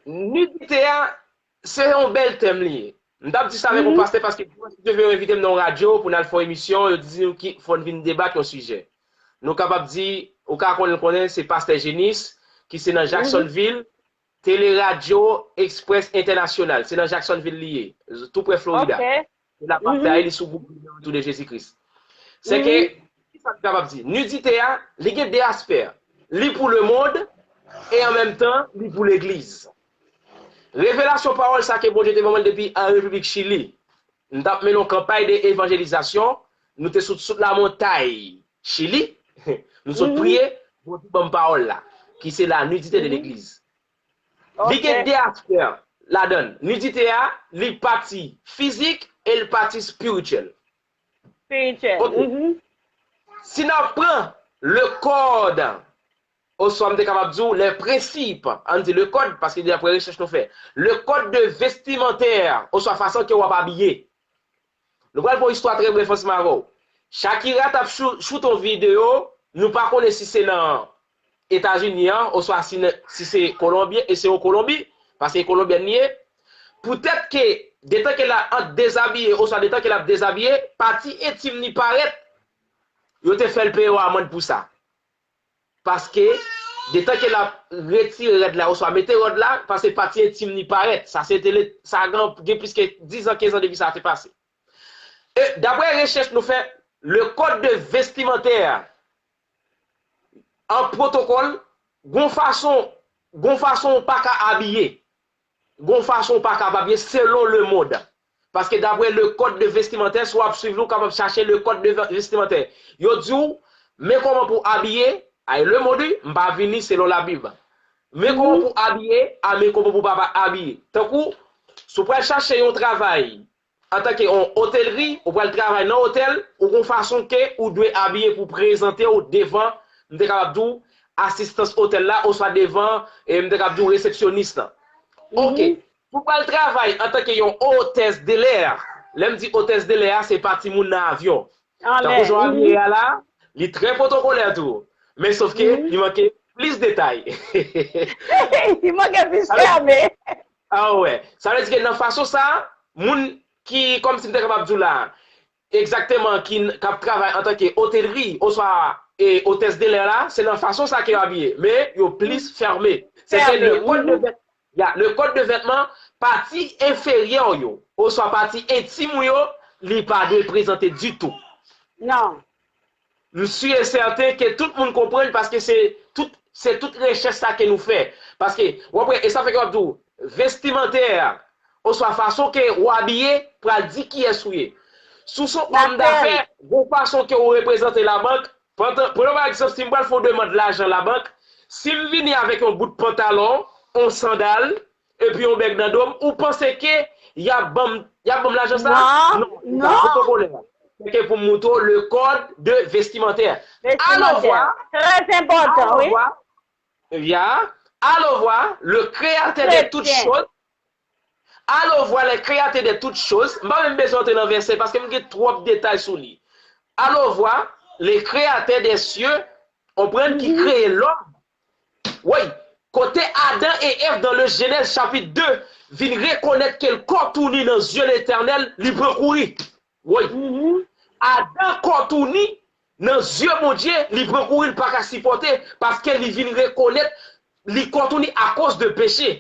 Nidite a, se yon bèl tèm li ye. M t ap di sa avèk yon pastè paske Dimanche Dieu Veut yo envite m nan yon radyo pou n al fè yon emisyon, yo di nou ki fò n vin debat yon sijè. Nou kapab di, ou ka konnen, konnen se pastè Jenis ki se nan Jacksonville, Tele Radyo Express International, se nan Jacksonville li ye, tou prè Florida. Se la pastè a ye, li sou gwoup Tou de Jezi Kris. Se ke, ki sa m kapab di? Nidite a, li gen de aspè. Li pou lemonn, e an menm tan, li pou legliz. Revelasyon pawòl sa ke Bondye te ban mwen depi an Repiblik Chili. M t ap mennen yon kanpay de evanjelizasyon, nou te sot sot lamontay Chili, nou sot priye, Bondye ban m pawòl la, ki se la nidite de legliz. Li gen de aspè ladan l. Nidite a, li pati fizik e l pati spirityèl. Spirityèl. Si n ap pran le code, oswa m te kapab di w les principes, ann di le code, paske daprè rechèch nou fè, le code de vestimentaire, oswa fason ke w ap abiye. Nou pral fè yon istwa trè brèf ansanm avè w. Shakira t ap choute yon videyo, nou pa konnen si se nan Etazini an, oswa si se Kolonbyen, e se yon Kolonbi, paske e Kolonbyèn li ye. Poutèt ke, detan ke l ap dezabiye, oswa detan ke l ap dezabiye, pati entim li parèt, yo te fè l peye yon amann pou sa. Paske, detan ke l ap retire rad la, oswa mete rad la, paske pati entim li parèt. Sa se te, sa gen, gen plis ke diz an, kenz an depi sa te pase. E, daprè rechèch nou fè, le code de vestimentaire, an pwotokòl, gon fason, gon fason w pa ka abiye. Gon fason w pa ka abiye selon le mond. Paske daprè le code de vestimentaire, si w ap swiv li, w kapab chache le code de vestimentaire. Yo di w, men kòman pou abiye, ay le mond, wi, m pa vini selon Labib. Men kòman pou abiye, a men kòman pou pa abiye. Tankou, si w pral chache yon travay, antanke yon otelri, ou pral travay nan otèl, ou gon fason ke ou dwe abiye pou prezante w devan, m te kapab di w, asistans otèl la, oswa devan, e m te kapab di w, resepsyonis lan. Oke. Si w pral travay antanke yon hôtesse de l'air, lè m di hôtesse de l'air a, se pa timoun nan avyon. Tankou jan w abiye a la, li trè pwotokolè tou. Men sof ke li manke plis detay. Li manke plis fèmen. A wè. Sa vle di ke nan fason sa, moun ki, kòmsi m te kapab di w la, egzakteman, ki, k ap travay antanke otelri, oswa e, hôtesse de l'air la, se nan fason sa ke yo abiye. Men, yo plis fèmen. Se ke le code de vêt-, ya, le code de vêtement, pati enferyè yo, oswa pati entim ou yo, li pa dwe prezante ditou. Non. M si e sèten ke tout moun konprann paske se tout, se tout rechèch sa ke nou fè. Paske, w ap wè, e sa fè ke w ap di w, vestimantè, oswa fason ke w abiye, pral di kiyès ou ye. Si w se yon òm dafè, gon fason ke w reprezante labank, pandan, pran pa egzanp, si m pral fè yon demann lajan labank, si m vini avèk yon bout pantalon, yon sandal, epi yon bèg nan do m, ou panse ke y ap ban m, y ap ban m lajan sa? Non, non. Se ke pou m montre w le code de vestimentaire. Alòvwa, Très important, wi. Ya, alòvwa, le créateur de toutes choses. Alòvwa, le créateur de toutes choses. M pa menm bezwen antre nan vèsè paske m gen twòp detay sou li. Alòvwa, le créateur des cieux, konprann, ki kreye lòm. Wi, kote Adan e Èv dans le Genèse chapitre deux vin rekonèt ke l kò touni nan zye Letènèl, li pran kouri. Wi. Adan kò touni nan zye Bondye, li pran kouri, li pa ka sipòte, paske li vin rekonèt li kò touni akoz de peche.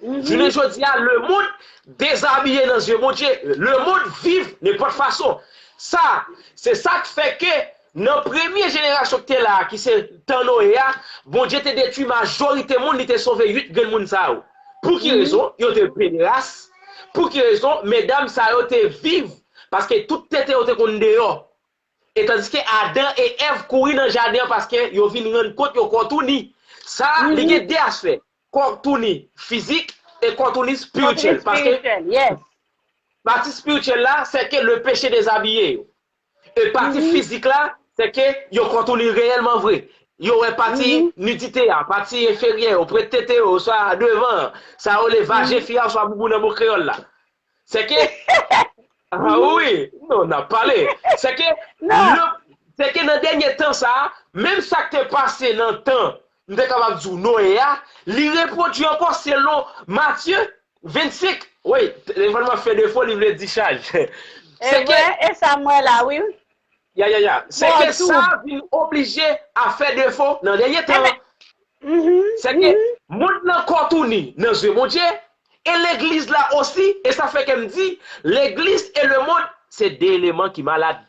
Jounen jodi a, lemonn dezabiye nan zye Bondye. Lemonn viv nenpòt fason. Sa, se sa k fè ke nan premye jenerasyon ki te la a, ki se tan Noye a, Bondye te detwi majorite moun, li te sove uit grenn moun sa yo. Pou ki rezon? Yo te pederas. Pou ki rezon? Medam sa yo te viv, paske tout tete yo te konn deyò. E tandiske Adan e Èv kouri nan jaden an paske yo vin rann kont yo kò touni. Sa, li gen de aspè. Kò touni fizik e kò touni espirityèl. Paske pati espirityèl la, se ke le peche dezabiye yo. E pati fizik la, se ke yo kò touni reyèlman vre. Yo wè pati nidite a, pati enferyè yo, prèt tete yo, oswa devan, sa yo rele vajen fi a, oswa boubou nan mo kreyòl la. Se ke, ah wi, non, n ap pale. Se ke, se ke nan dènye tan sa a, menm sa k te pase nan tan, m te kapab di w, Noye a, li repwodui ankò selon Matye vennsenk. Wi, telefòn mwen fè defo, li vle dichaj. Se ke, e sa m wè la, wi. Ya, ya, ya. Se ke sa vin oblije a fè defo nan dènye tan. Se ke mond lan kò touni nan zye Bondye, e legliz la osi, e sa fè ke m di, legliz e lemonn, se de eleman ki malad.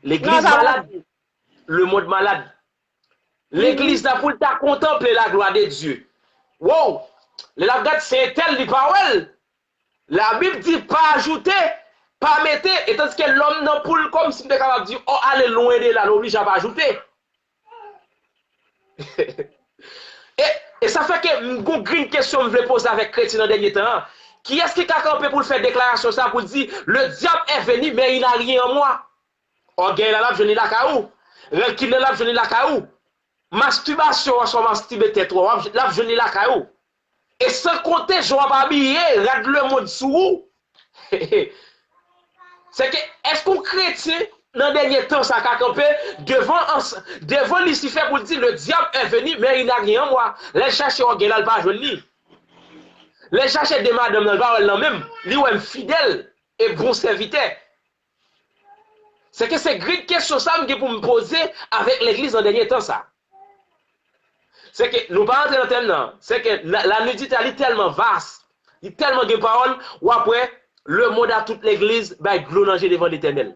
Legliz malad, lemonn malad. Legliz la pou l ta kontanple la glwa de Dye. Wow! Lè l ap gad se entèl li pa wè l. Labib di pa ajoute pa mete, e tandiske lòm nan poul kòmsi m te kapab di, o, ale lwen de la, l oblije ap ajoute. E, e sa fè ke m gon grenn kesyon m vle poze avèk kretyen nan dènye tan an. Kiyès ki ka kanpe pou l fè deklarasyon sa pou l di, le diable est venu, mais il n'a rien en moi? Ògèy la, l ap jwenn li lakay ou. Rankin nan, l ap jwenn li lakay ou. Mastibasyon, w ap mastibe tèt ou, w ap, l ap jwenn li lakay ou. E san konte jan w ap abiye, rad lemonn sou ou. Se ke, èske yon kretyen nan dènye tan sa ka kanpe devan, devan Lisifè pou l di, le diable est venu, mais il n'a rien en moi? Lè l chache ògèy la, l pa jwenn li. Lè l chache de madanm nan, l pa wè l nan men m. Li wè m fidèl e bon sèvitè. Se ke se grenn kesyon sa m gen pou m poze avèk legliz nan dènye tan sa. Se ke nou pa rantre nan tèm nan. Se ke la, la nidite a li tèlman vas, li tèlman gen pawòl, w ap wè le monde à toute l'église bay dlo nan je devan Letènèl.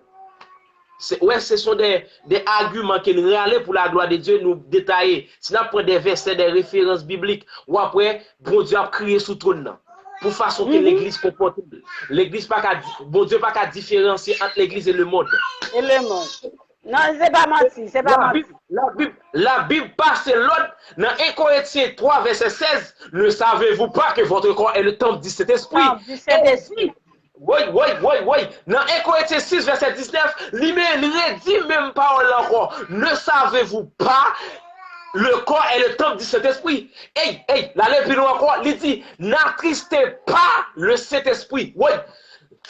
Se, wè, se son de, de agiman ke n rale pou la glwa de Dye, nou detaye. Si n ap pran de vèsè, de referans biblik, w ap wè Bondye ap kriye sou twòn nan. Pou fason ke legliz konpòte l. Legliz pa ka, Bondye pa ka diferansye ant legliz e lemonn. E lemonn. Non, se pa manti, se pa manti. Labib, Labib pase lòd nan en Korentyen twa vèsè sèz, ne savez-vous pas que votre corps est le temple du Saint-Esprit? Temple du Saint-Esprit. Woy, woy, woy, woy. Nan en Korentyen sis vèsè diznèf, li men, li redi menm pawòl la ankò. Ne savez-vous pas le corps est le temple du Saint-Esprit? Ey, ey, l ale pi lwen ankò, li di, n'attristez pas le Saint-Esprit. Woy,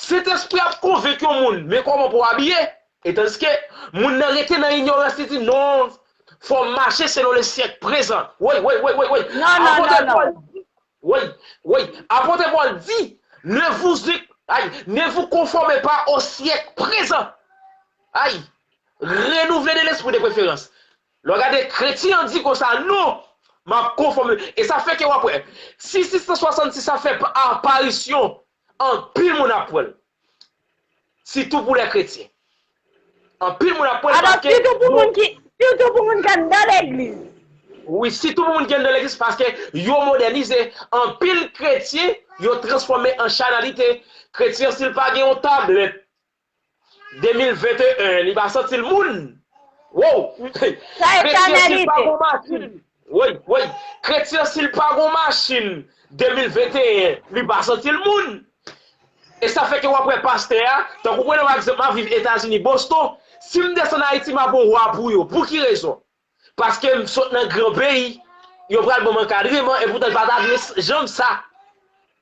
Sentespri ap konvenk yon moun, men kòman pou w abiye? E tandiske moun nan rete nan inyorans, li di, non, fò m mache selon le syèk prezan. Woy, woy, woy, woy, woy. Non, non, non, non. Woy, woy. Apôtre Paul dit, ne vous, ay, ne vous conformez pas au siècle présent. Ay, renouvelé de l'esprit de préférence. Lè w gade kretyen an di konsa, non, m ap konfòme. E sa fè ke w ap wè, si sis san swasannsis sa fè pa, aparisyon, anpil moun ap pran l. Sitou pou lè kretyen. Anpil moun ap pran l. Alò, paske sitou pou moun ki, sitou pou moun ki anndan legliz. Wi, sitou pou moun ki anndan legliz, paske yo modènize. Anpil kretyen, yo transfòme an chanalite. Kretyen, si l pa gen yon tablèt de mil venteyen, li pa santi l moun. Wow! Kretyen, si l pa gen yon machin, woy, woy. Kretyen, si l pa gen yon machin de mil venteyen, li pa santi l moun. E sa fè ke w ap wè pastè a, tankou prenan pa egzanp, m ap viv Etazini, Boston, si m desann Ayiti, m ap yon wa pou yo. Pou ki rezon? Paske m sot nan gran peyi, yo pral ban m ankadreman, epoutan li pa ta dwe s-, janm sa.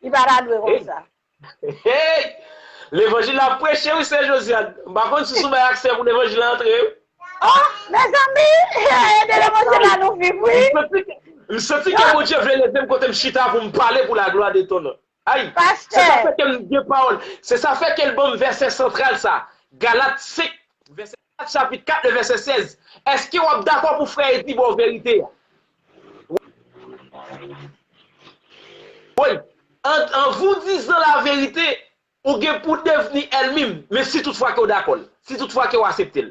Li pa ta dwe konsa. Hey! Levanjil la ap preche, wi, sè Josiane. M pa konn si sou bay aksè pou levanjil la antre, wi. Oh, mezanmi! E de levanjil la nou viv, wi. M santi ke, m santi ke Bondye vle leve m kote m chita pou m pale pou la gloire de ton nom. Ay, se sa fè ke m gen pawòl. Se sa fè ke l ban m vèsè santral sa. Galat senk, vèsè kat, chapit kat, le vèsè sèz. Èske w ap dakò pou frè Edi ba w verite a? Wi. En, en vous disant la vérité, ou gen pou devni ènmi m, men si toutfwa ke w dakò l, si toutfwa ke w aksepte l.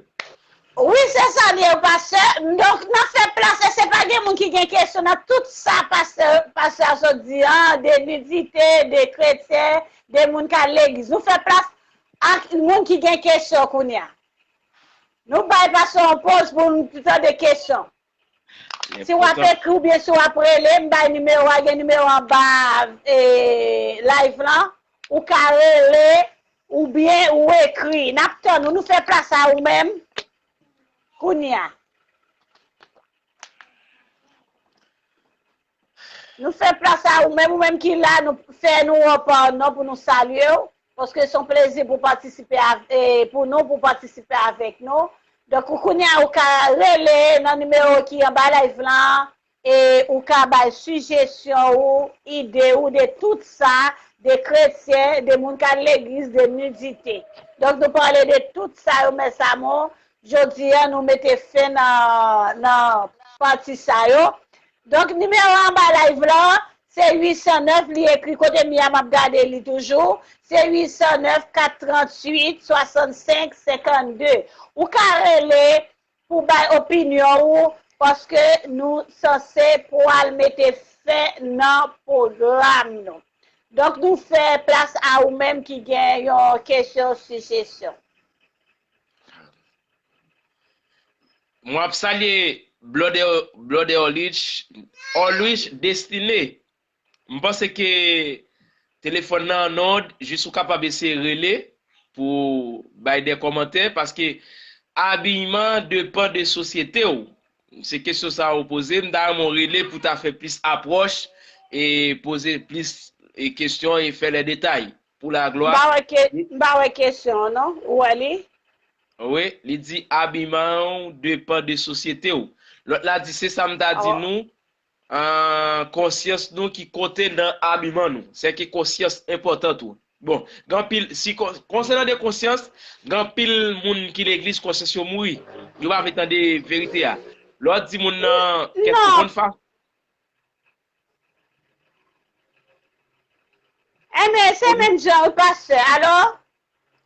Wi, se sa l ye, pastè. Donk, n ap fè plas, e se pa gen moun ki gen kesyon nan tout sa pastè, pastè a sot di an, de nidite, de kretyen, de moun k al legliz. Nou fè plas ak moun ki gen kesyon kounye a. Nou bay pastè yon poz pou nou tande kesyon. Si w ap ekri oubyen si w ap rele, m bay nimewo a, gen nimewo anba, e, live lan. Ou ka rele oubyen ou ekri. N ap tann ou. Nou fè plas a ou menm kounye a. Nou fè plas a ou menm, ou menm ki la, nou fè nou wè pa non pou nou salye w. Paske se yon plezi pou patisipe av-, e, pou nou, pou patisipe avèk nou. Donk, ou kounye a, ou ka rele nan nimewo ki anba live lan, e ou ka bay sijesyon ou, ide ou de tout sa, de kretyen, de moun k al legliz, de nidite. Donk, nou pale de tout sa yo, mèsanmi. Jodi a, nou mete fen nan, nan pati sa yo. Donk, nimewo anba live lan, se uit san nèf, li ekri kote m ye a, m ap gade li toujou. Se uit san nèf, kat tranntuit, swasannsenk, senkannde. Ou ka rele pou bay opinyon ou, paske nou sanse pral mete fen nan pwogram nou. Donk, nou fè plas a ou menm ki gen yon kesyon, sijesyon. Mwen ap salye Blòdè Blòdè Orlich, Orlich Destiné. M panse ke telefòn nan an òd, jis ou kapab eseye rele pou bay de kòmantè, paske abiyman depann de sosyete w. Se kesyon sa ou poze. M ta renmen w rele pou ta fè plis apwòch e poze plis e kesyon e fè lè detay. Pou la glwa. M pa wè ke, m pa wè kesyon an non. Ou wè li? Wi, li di abiyman w depann de sosyete w. Lòt la di se sa m ta di nou, an, konsyans nou ki konte nan abiman nou. Sèke konsyans enpòtan tou. Bon, gen anpil, si konsènan de konsyans, gen anpil moun ki legliz konsyans yo mouri. Yo pa vle tande verite a. Lè w di moun nan kèk konn fa. Enben, se menm jan wi pastè. Alò?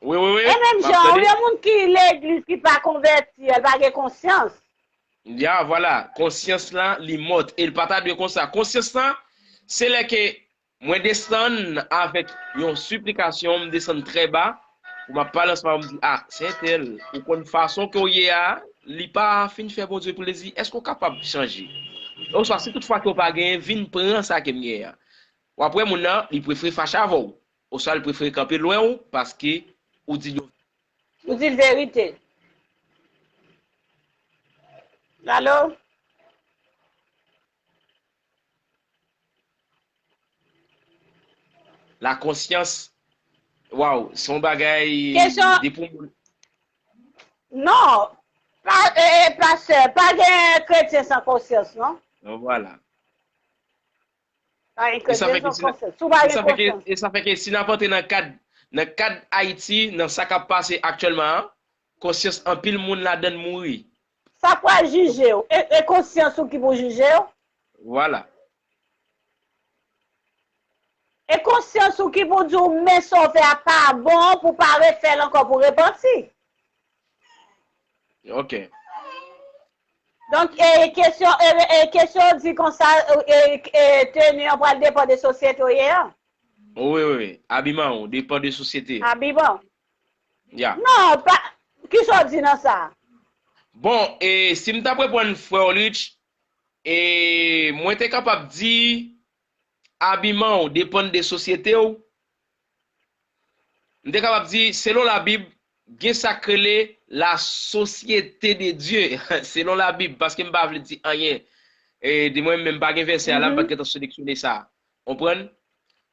Wi, wi, wi. E menm jan, yon moun ki legliz ki pa konvèti, l pa gen konsyans. Ya, vwala. Konsyans lan, li mòt. E l pa ta dwe konsa. Konsyans lan, se lè ke mwen desann avèk yon siplikasyon, m desann trè ba, pou m ap pale ansanm avè w, m di, a, se entèl, ou konn fason ke w ye a, li pa fin fè Bondye plezi, èske w kapab chanje? Oswa, si toutfwa ke w pa genyen, vin pran sa ke m genyen an. W ap wè moun nan, li prefere fache avè w. Oswa li prefere kanpe lwen w paske ou di l yon. Ou di l verite. Alo? Lakonsyans, waw, se yon bagay depi yon moun. Non, pa, e, e, pastè, pa gen kretyen san konsyans, non? Bon, vwala. Pa gen kretyen san konsyans. Si w pa gen konsyans. E sa fè ke si n ap antre nan kad, nan kad Ayiti, nan sa k ap pase aktyèlman an, konsyans anpil moun ladann mouri. Sa pral jije w. E, e konsyans ou ki pou jije w? Vwala. E konsyans ou ki pou di w men sa w fè a pa bon pou w pa refè l ankò pou w repanti. Ok. Donk, e kesyon e, e kesyon di konsa, e, e teni an pral depann de sosyete w ye an. Wi, wi, wi. Abiman w depann de sosyete. Abiman. Ya. Non, pa, kisa w di nan sa? Bon, e si m t ap reponn frè Orlich, e mwen te kapab di abiman w depann de sosyete w. M te kapab di, selon Labib, gen sa k rele la société de Dieu, selon Labib, paske m pa vle di anyen. E di mwen menm pa gen vèsè a la, m pa t gentan seleksyone sa. Konprann?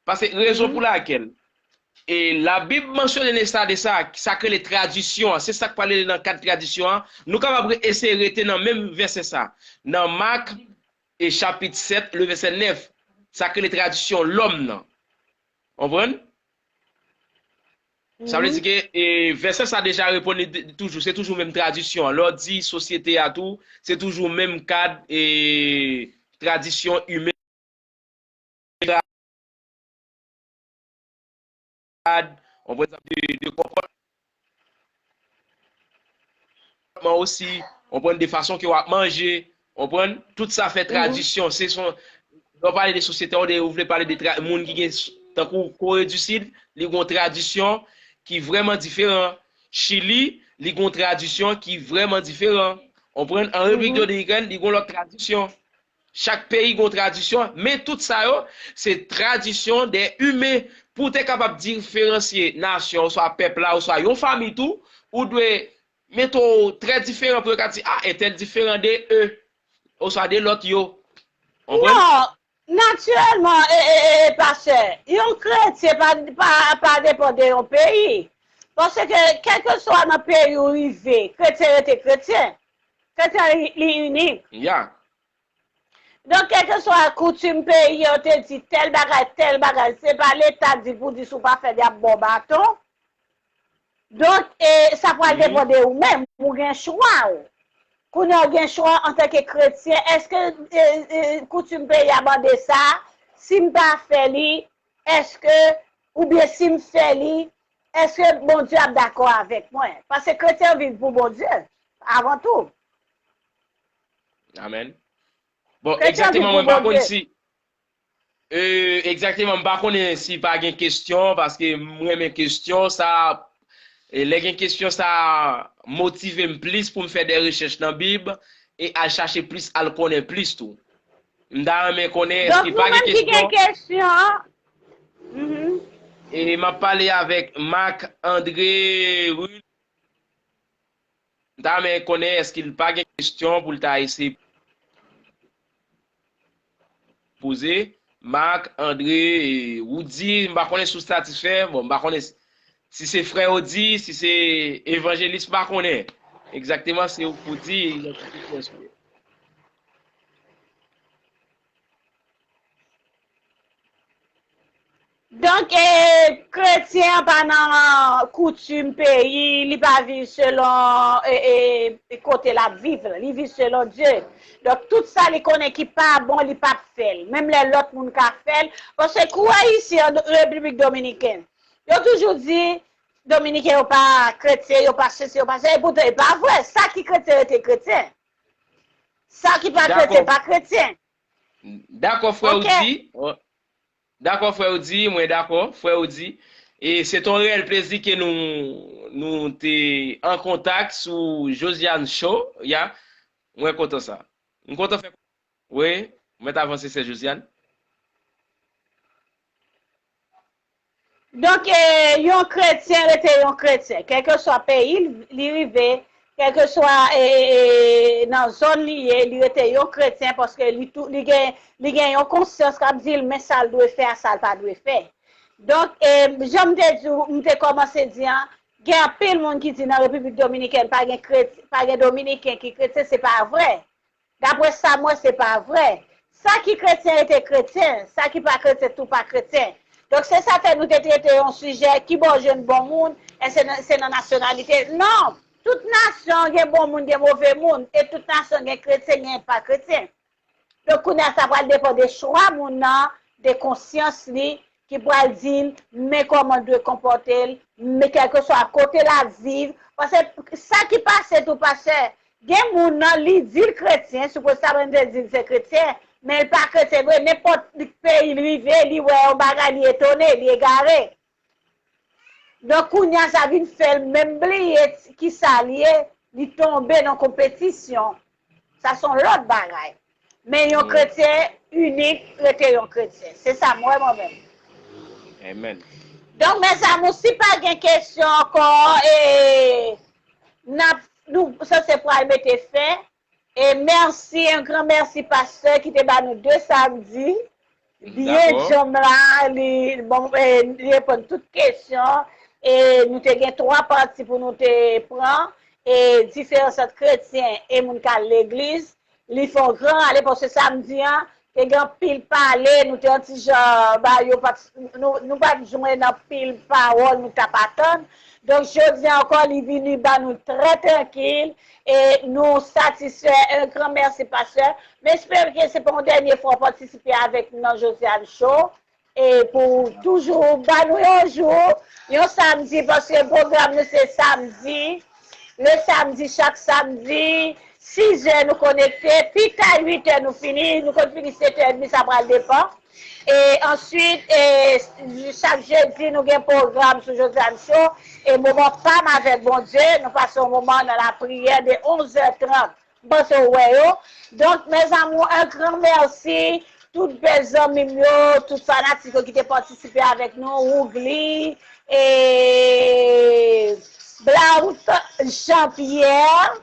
Paske rezon pou lakèl e Labib mansyone sa de sa, sa k rele tradisyon an, se sa k pral rele nan kad tradisyon an. Nou kapab eseye rete nan menm vèsè sa. Nan Mak, e chapit sèt, le vèsè nèf, sa k rele tradisyon lòm nan. Konprann? Sa vle di ke e, vèsè sa deja reponn li toujou, se toujou menm tradisyon an. Lè w di sosyete a tou, se toujou menm kad e tradisyon imen. Konprann sa de, de konpòtman osi, konprann de fason ke w ap manje, konprann tout sa fè tradisyon. Se son, lè w pale de sosyete, ou vle pale de moun ki gen, tankou Kore di Sid, li gen yon tradisyon ki vrèman diferan. Chili, li gen yon tradisyon ki vrèman diferan. Konprann? An Repiblik Dominikèn, li gen yon lòt tradisyon. Chak peyi gen yon tradisyon, men tout sa yo, se tradisyon de imen. Pou w te kapab diferansye nasyon, oswa pèp la, oswa yon fanmi tou, ou dwe mete w trè diferan pou yo ka di, a, entèl diferan de e, oswa de lòt yo. Konprann? Non, natirèlman, e, e, e, pastè, yon kretyen pa, pa, pa depann de yon peyi. Paske, kèlkeswa nan peyi ou rive, kretyen rete kretyen. Kretyen li, li inik. Ya. Donk, kèlkeswa koutim peyi an te di tèl bagay, tèl bagay, se pa Leta di pou di si w pa fè l, y ap ba w baton. Donk, e, sa pral depann de ou menm, ou gen chwa w. Kounye a w gen chwa antanke kretyen, èske e, e, koutim peyi a mande sa, si m pa fè li, èske, oubyen si m fè li, èske Bondye ap dakò avèk mwen? Paske kretyen an viv pou Bondye, avan tou. Amèn. Bon, egzakteman, mwen pa konn si, E, egzakteman, m pa konnen si pa gen kesyon, paske m renmen kesyon, sa, e, lè gen kesyon, sa motive m plis pou m fè de rechèch nan Bib e al chache plis, al konnen plis tou. M ta renmen konnen, èske pa gen kesyon? Donk, nou menm ki gen kesyon, mhm. E m ap pale avèk Marc André Rul. M ta renmen konnen èske l pa gen kesyon pou l ta eseye poze. Marc André, e, Woody, m pa konnen si w satisfè. Bon, m pa konnen si, si se frè Woody, si se evanjelis, m pa konnen. Egzakteman, se ou k pou di, identifye w. Donk, e, kretyen an pa nan koutim peyi, li pa viv selon e, e, kote l ap viv la, li viv selon Dye. Donk, tout sa li konnen ki pa bon, li p ap fè l. Menm lè lòt moun ka fè l, paske kou Ayisyen an Repiblik Dominikèn, yo toujou di, Dominiken yo pa kretyen, yo pa sesi, yo pa sa, epoutan, e pa vre. Sa ki kretyen rete kretyen. Sa ki pa kretyen, pa kretyen. Dakò, frè Woody. Dakò, frè Woody, mwen dakò, frè Woody. E se t on reyèl plezi ke nou, nou te an kontak sou Josiane Show, ya. Mwen kontan sa. M kontan fè, wi, mwen t avanse, sè Josiane. Donk, e, yon kretyen rete yon kretyen, kèlkeswa peyi li rive, kèlkeswa e, e, e, nan zòn li ye, li rete yon kretyen paske li, tou, li, gen, li gen yon konsyans k ap di l men sa l dwe fè a sa l pa dwe fè. Donk, e, jan m te di w, m te kòmanse di an, gen anpil moun ki di nan Repiblik Dominikèn pa gen, kret, pa gen Dominiken ki kretyen, se pa vre. Daprè sa m wè, se pa vre. Sa ki kretyen rete kretyen, sa ki pa kretyen tou pa kretyen. Donk, se sa fè nou te trete yon sijè, ki bò w jwenn bon moun, èske se nan nasyonalite? Non! Tout nasyon gen bon moun, gen move moun, e tout nasyon gen kretyen, gen pa kretyen. Donk, kounye a, sa pral depann de chwa moun nan, de konsyans li, ki pral di l men kòman l dwe konpòte l, men kèlkeswa kote l ap viv. Paske sa ki pase tou, pastè, gen moun nan, li di l kretyen, sou poz sa menm te di l se kretyen, men l pa kretyen vre. Nenpòt peyi l rive, li wè yon bagay, li etone, li egare. Donk, kounye a, sa vin fè l menm bliye kisa l ye, li tonbe nan konpetisyon. Sa se yon lòt bagay. Men yon kretyen inik rete yon kretyen. Se sa m wè mwen menm. Amen. Donk, mezanmi, si pa gen kesyon ankò, e, n ap, nou sanse pral mete fen. E mèsi, yon gran mèsi, pastè, ki te ba nou de samdi. Byen djanm la, li, bon, e, li reponn tout kesyon. E nou te gen twa pati pou nou te pran. E diferans ant kretyen e moun k al legliz. Li fè yon gran rale, paske samdi an, te gen anpil pale, nou te yon ti jan, ba, yo pa t, nou, nou pa t jwenn anpil pawòl nou t ap atann. Donk, jodi a ankò, li vini ba nou trè trankil, e nou satisfè. Un grand merci, pastè. M espere ke se pa yon dènye fwa w patisipe avèk nou nan Josiane Show. E pou toujou ba nou yon jou, yon samdi, paske pwogram nou se samdi. Le samdi, chak samdi, sis è nou konekte, pi ta uit è nou fini, nou konn fini sèt è edmi, sa pral depann. E answit, e, chak jedi, nou gen pwogram sou Josiane Show. E moman pa m avèk Bondye, nou pase yon moman nan lapriyè de onz è trant. M panse w wè yo. Donk, mes amours, un grand merci. Tout bèl zanmi m yo, tout fanatik yo ki te patisipe avèk nou, Wougli, e Blaout Jean Pierre,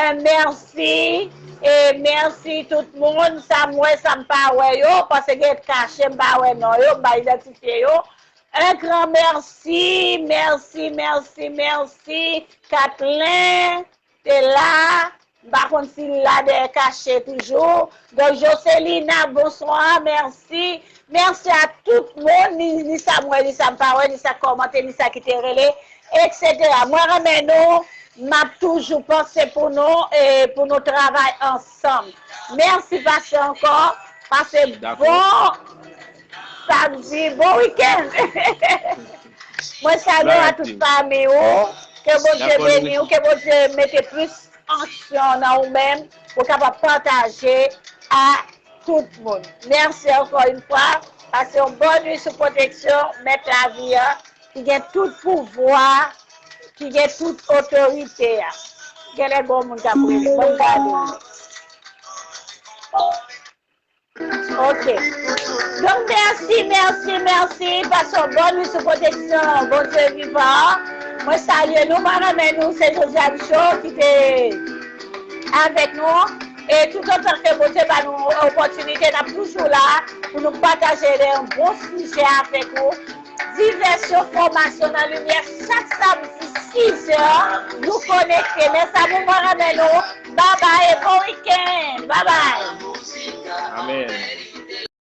un merci, e mèsi tout moun, sa m wè, sa m pa wè yo, paske gen kache, m pa wè non yo, m pa idantifye yo. Un grand merci, merci, merci, merci, Kathleen. Te la, m pa konn si l la dèyè kache toujou. Donk, Joselina, bonswa, mèsi. Mèsi a tout moun, ni, ni sa m wè, ni sa m pa wè, ni sa k kòmante, ni sa ki te rele, etsetera. Mwen renmen nou, m ap toujou panse pou nou, e pou nou travay ansanm. Mèsi, pastè, ankò. Pase bon samdi, bon wikenn. Mwen salye a tout fanmi w. Ke Bondye beni w, ke Bondye mete plis ansyon nan ou menm pou w kapab pataje a tout moun. Mèsi ankò yon fwa. Pase yon bòn nuit sou pwoteksyon Mèt lavi a, ki gen tout pouvwa, ki gen tout otorite a. Genlè gen yon moun k ap rele. Ban m gade. Ok. Donk, mèsi, mèsi, mèsi. Pase yon bòn nuit sou pwoteksyon Bondye vivan an. Mwen salye nou, mwen renmen nou. Se Josiane Cho ki te avèk nou. E toutotan ke Bondye ba nou opòtinite, n ap toujou la pou nou pataje de bon sijè avèk ou. Divèsyon, fòmasyon nan limyè, chak samdi, sis è, nou konekte. Mèsi a nou, mwen renmen nou. Babay, e bon wikenn. Babay. Amen.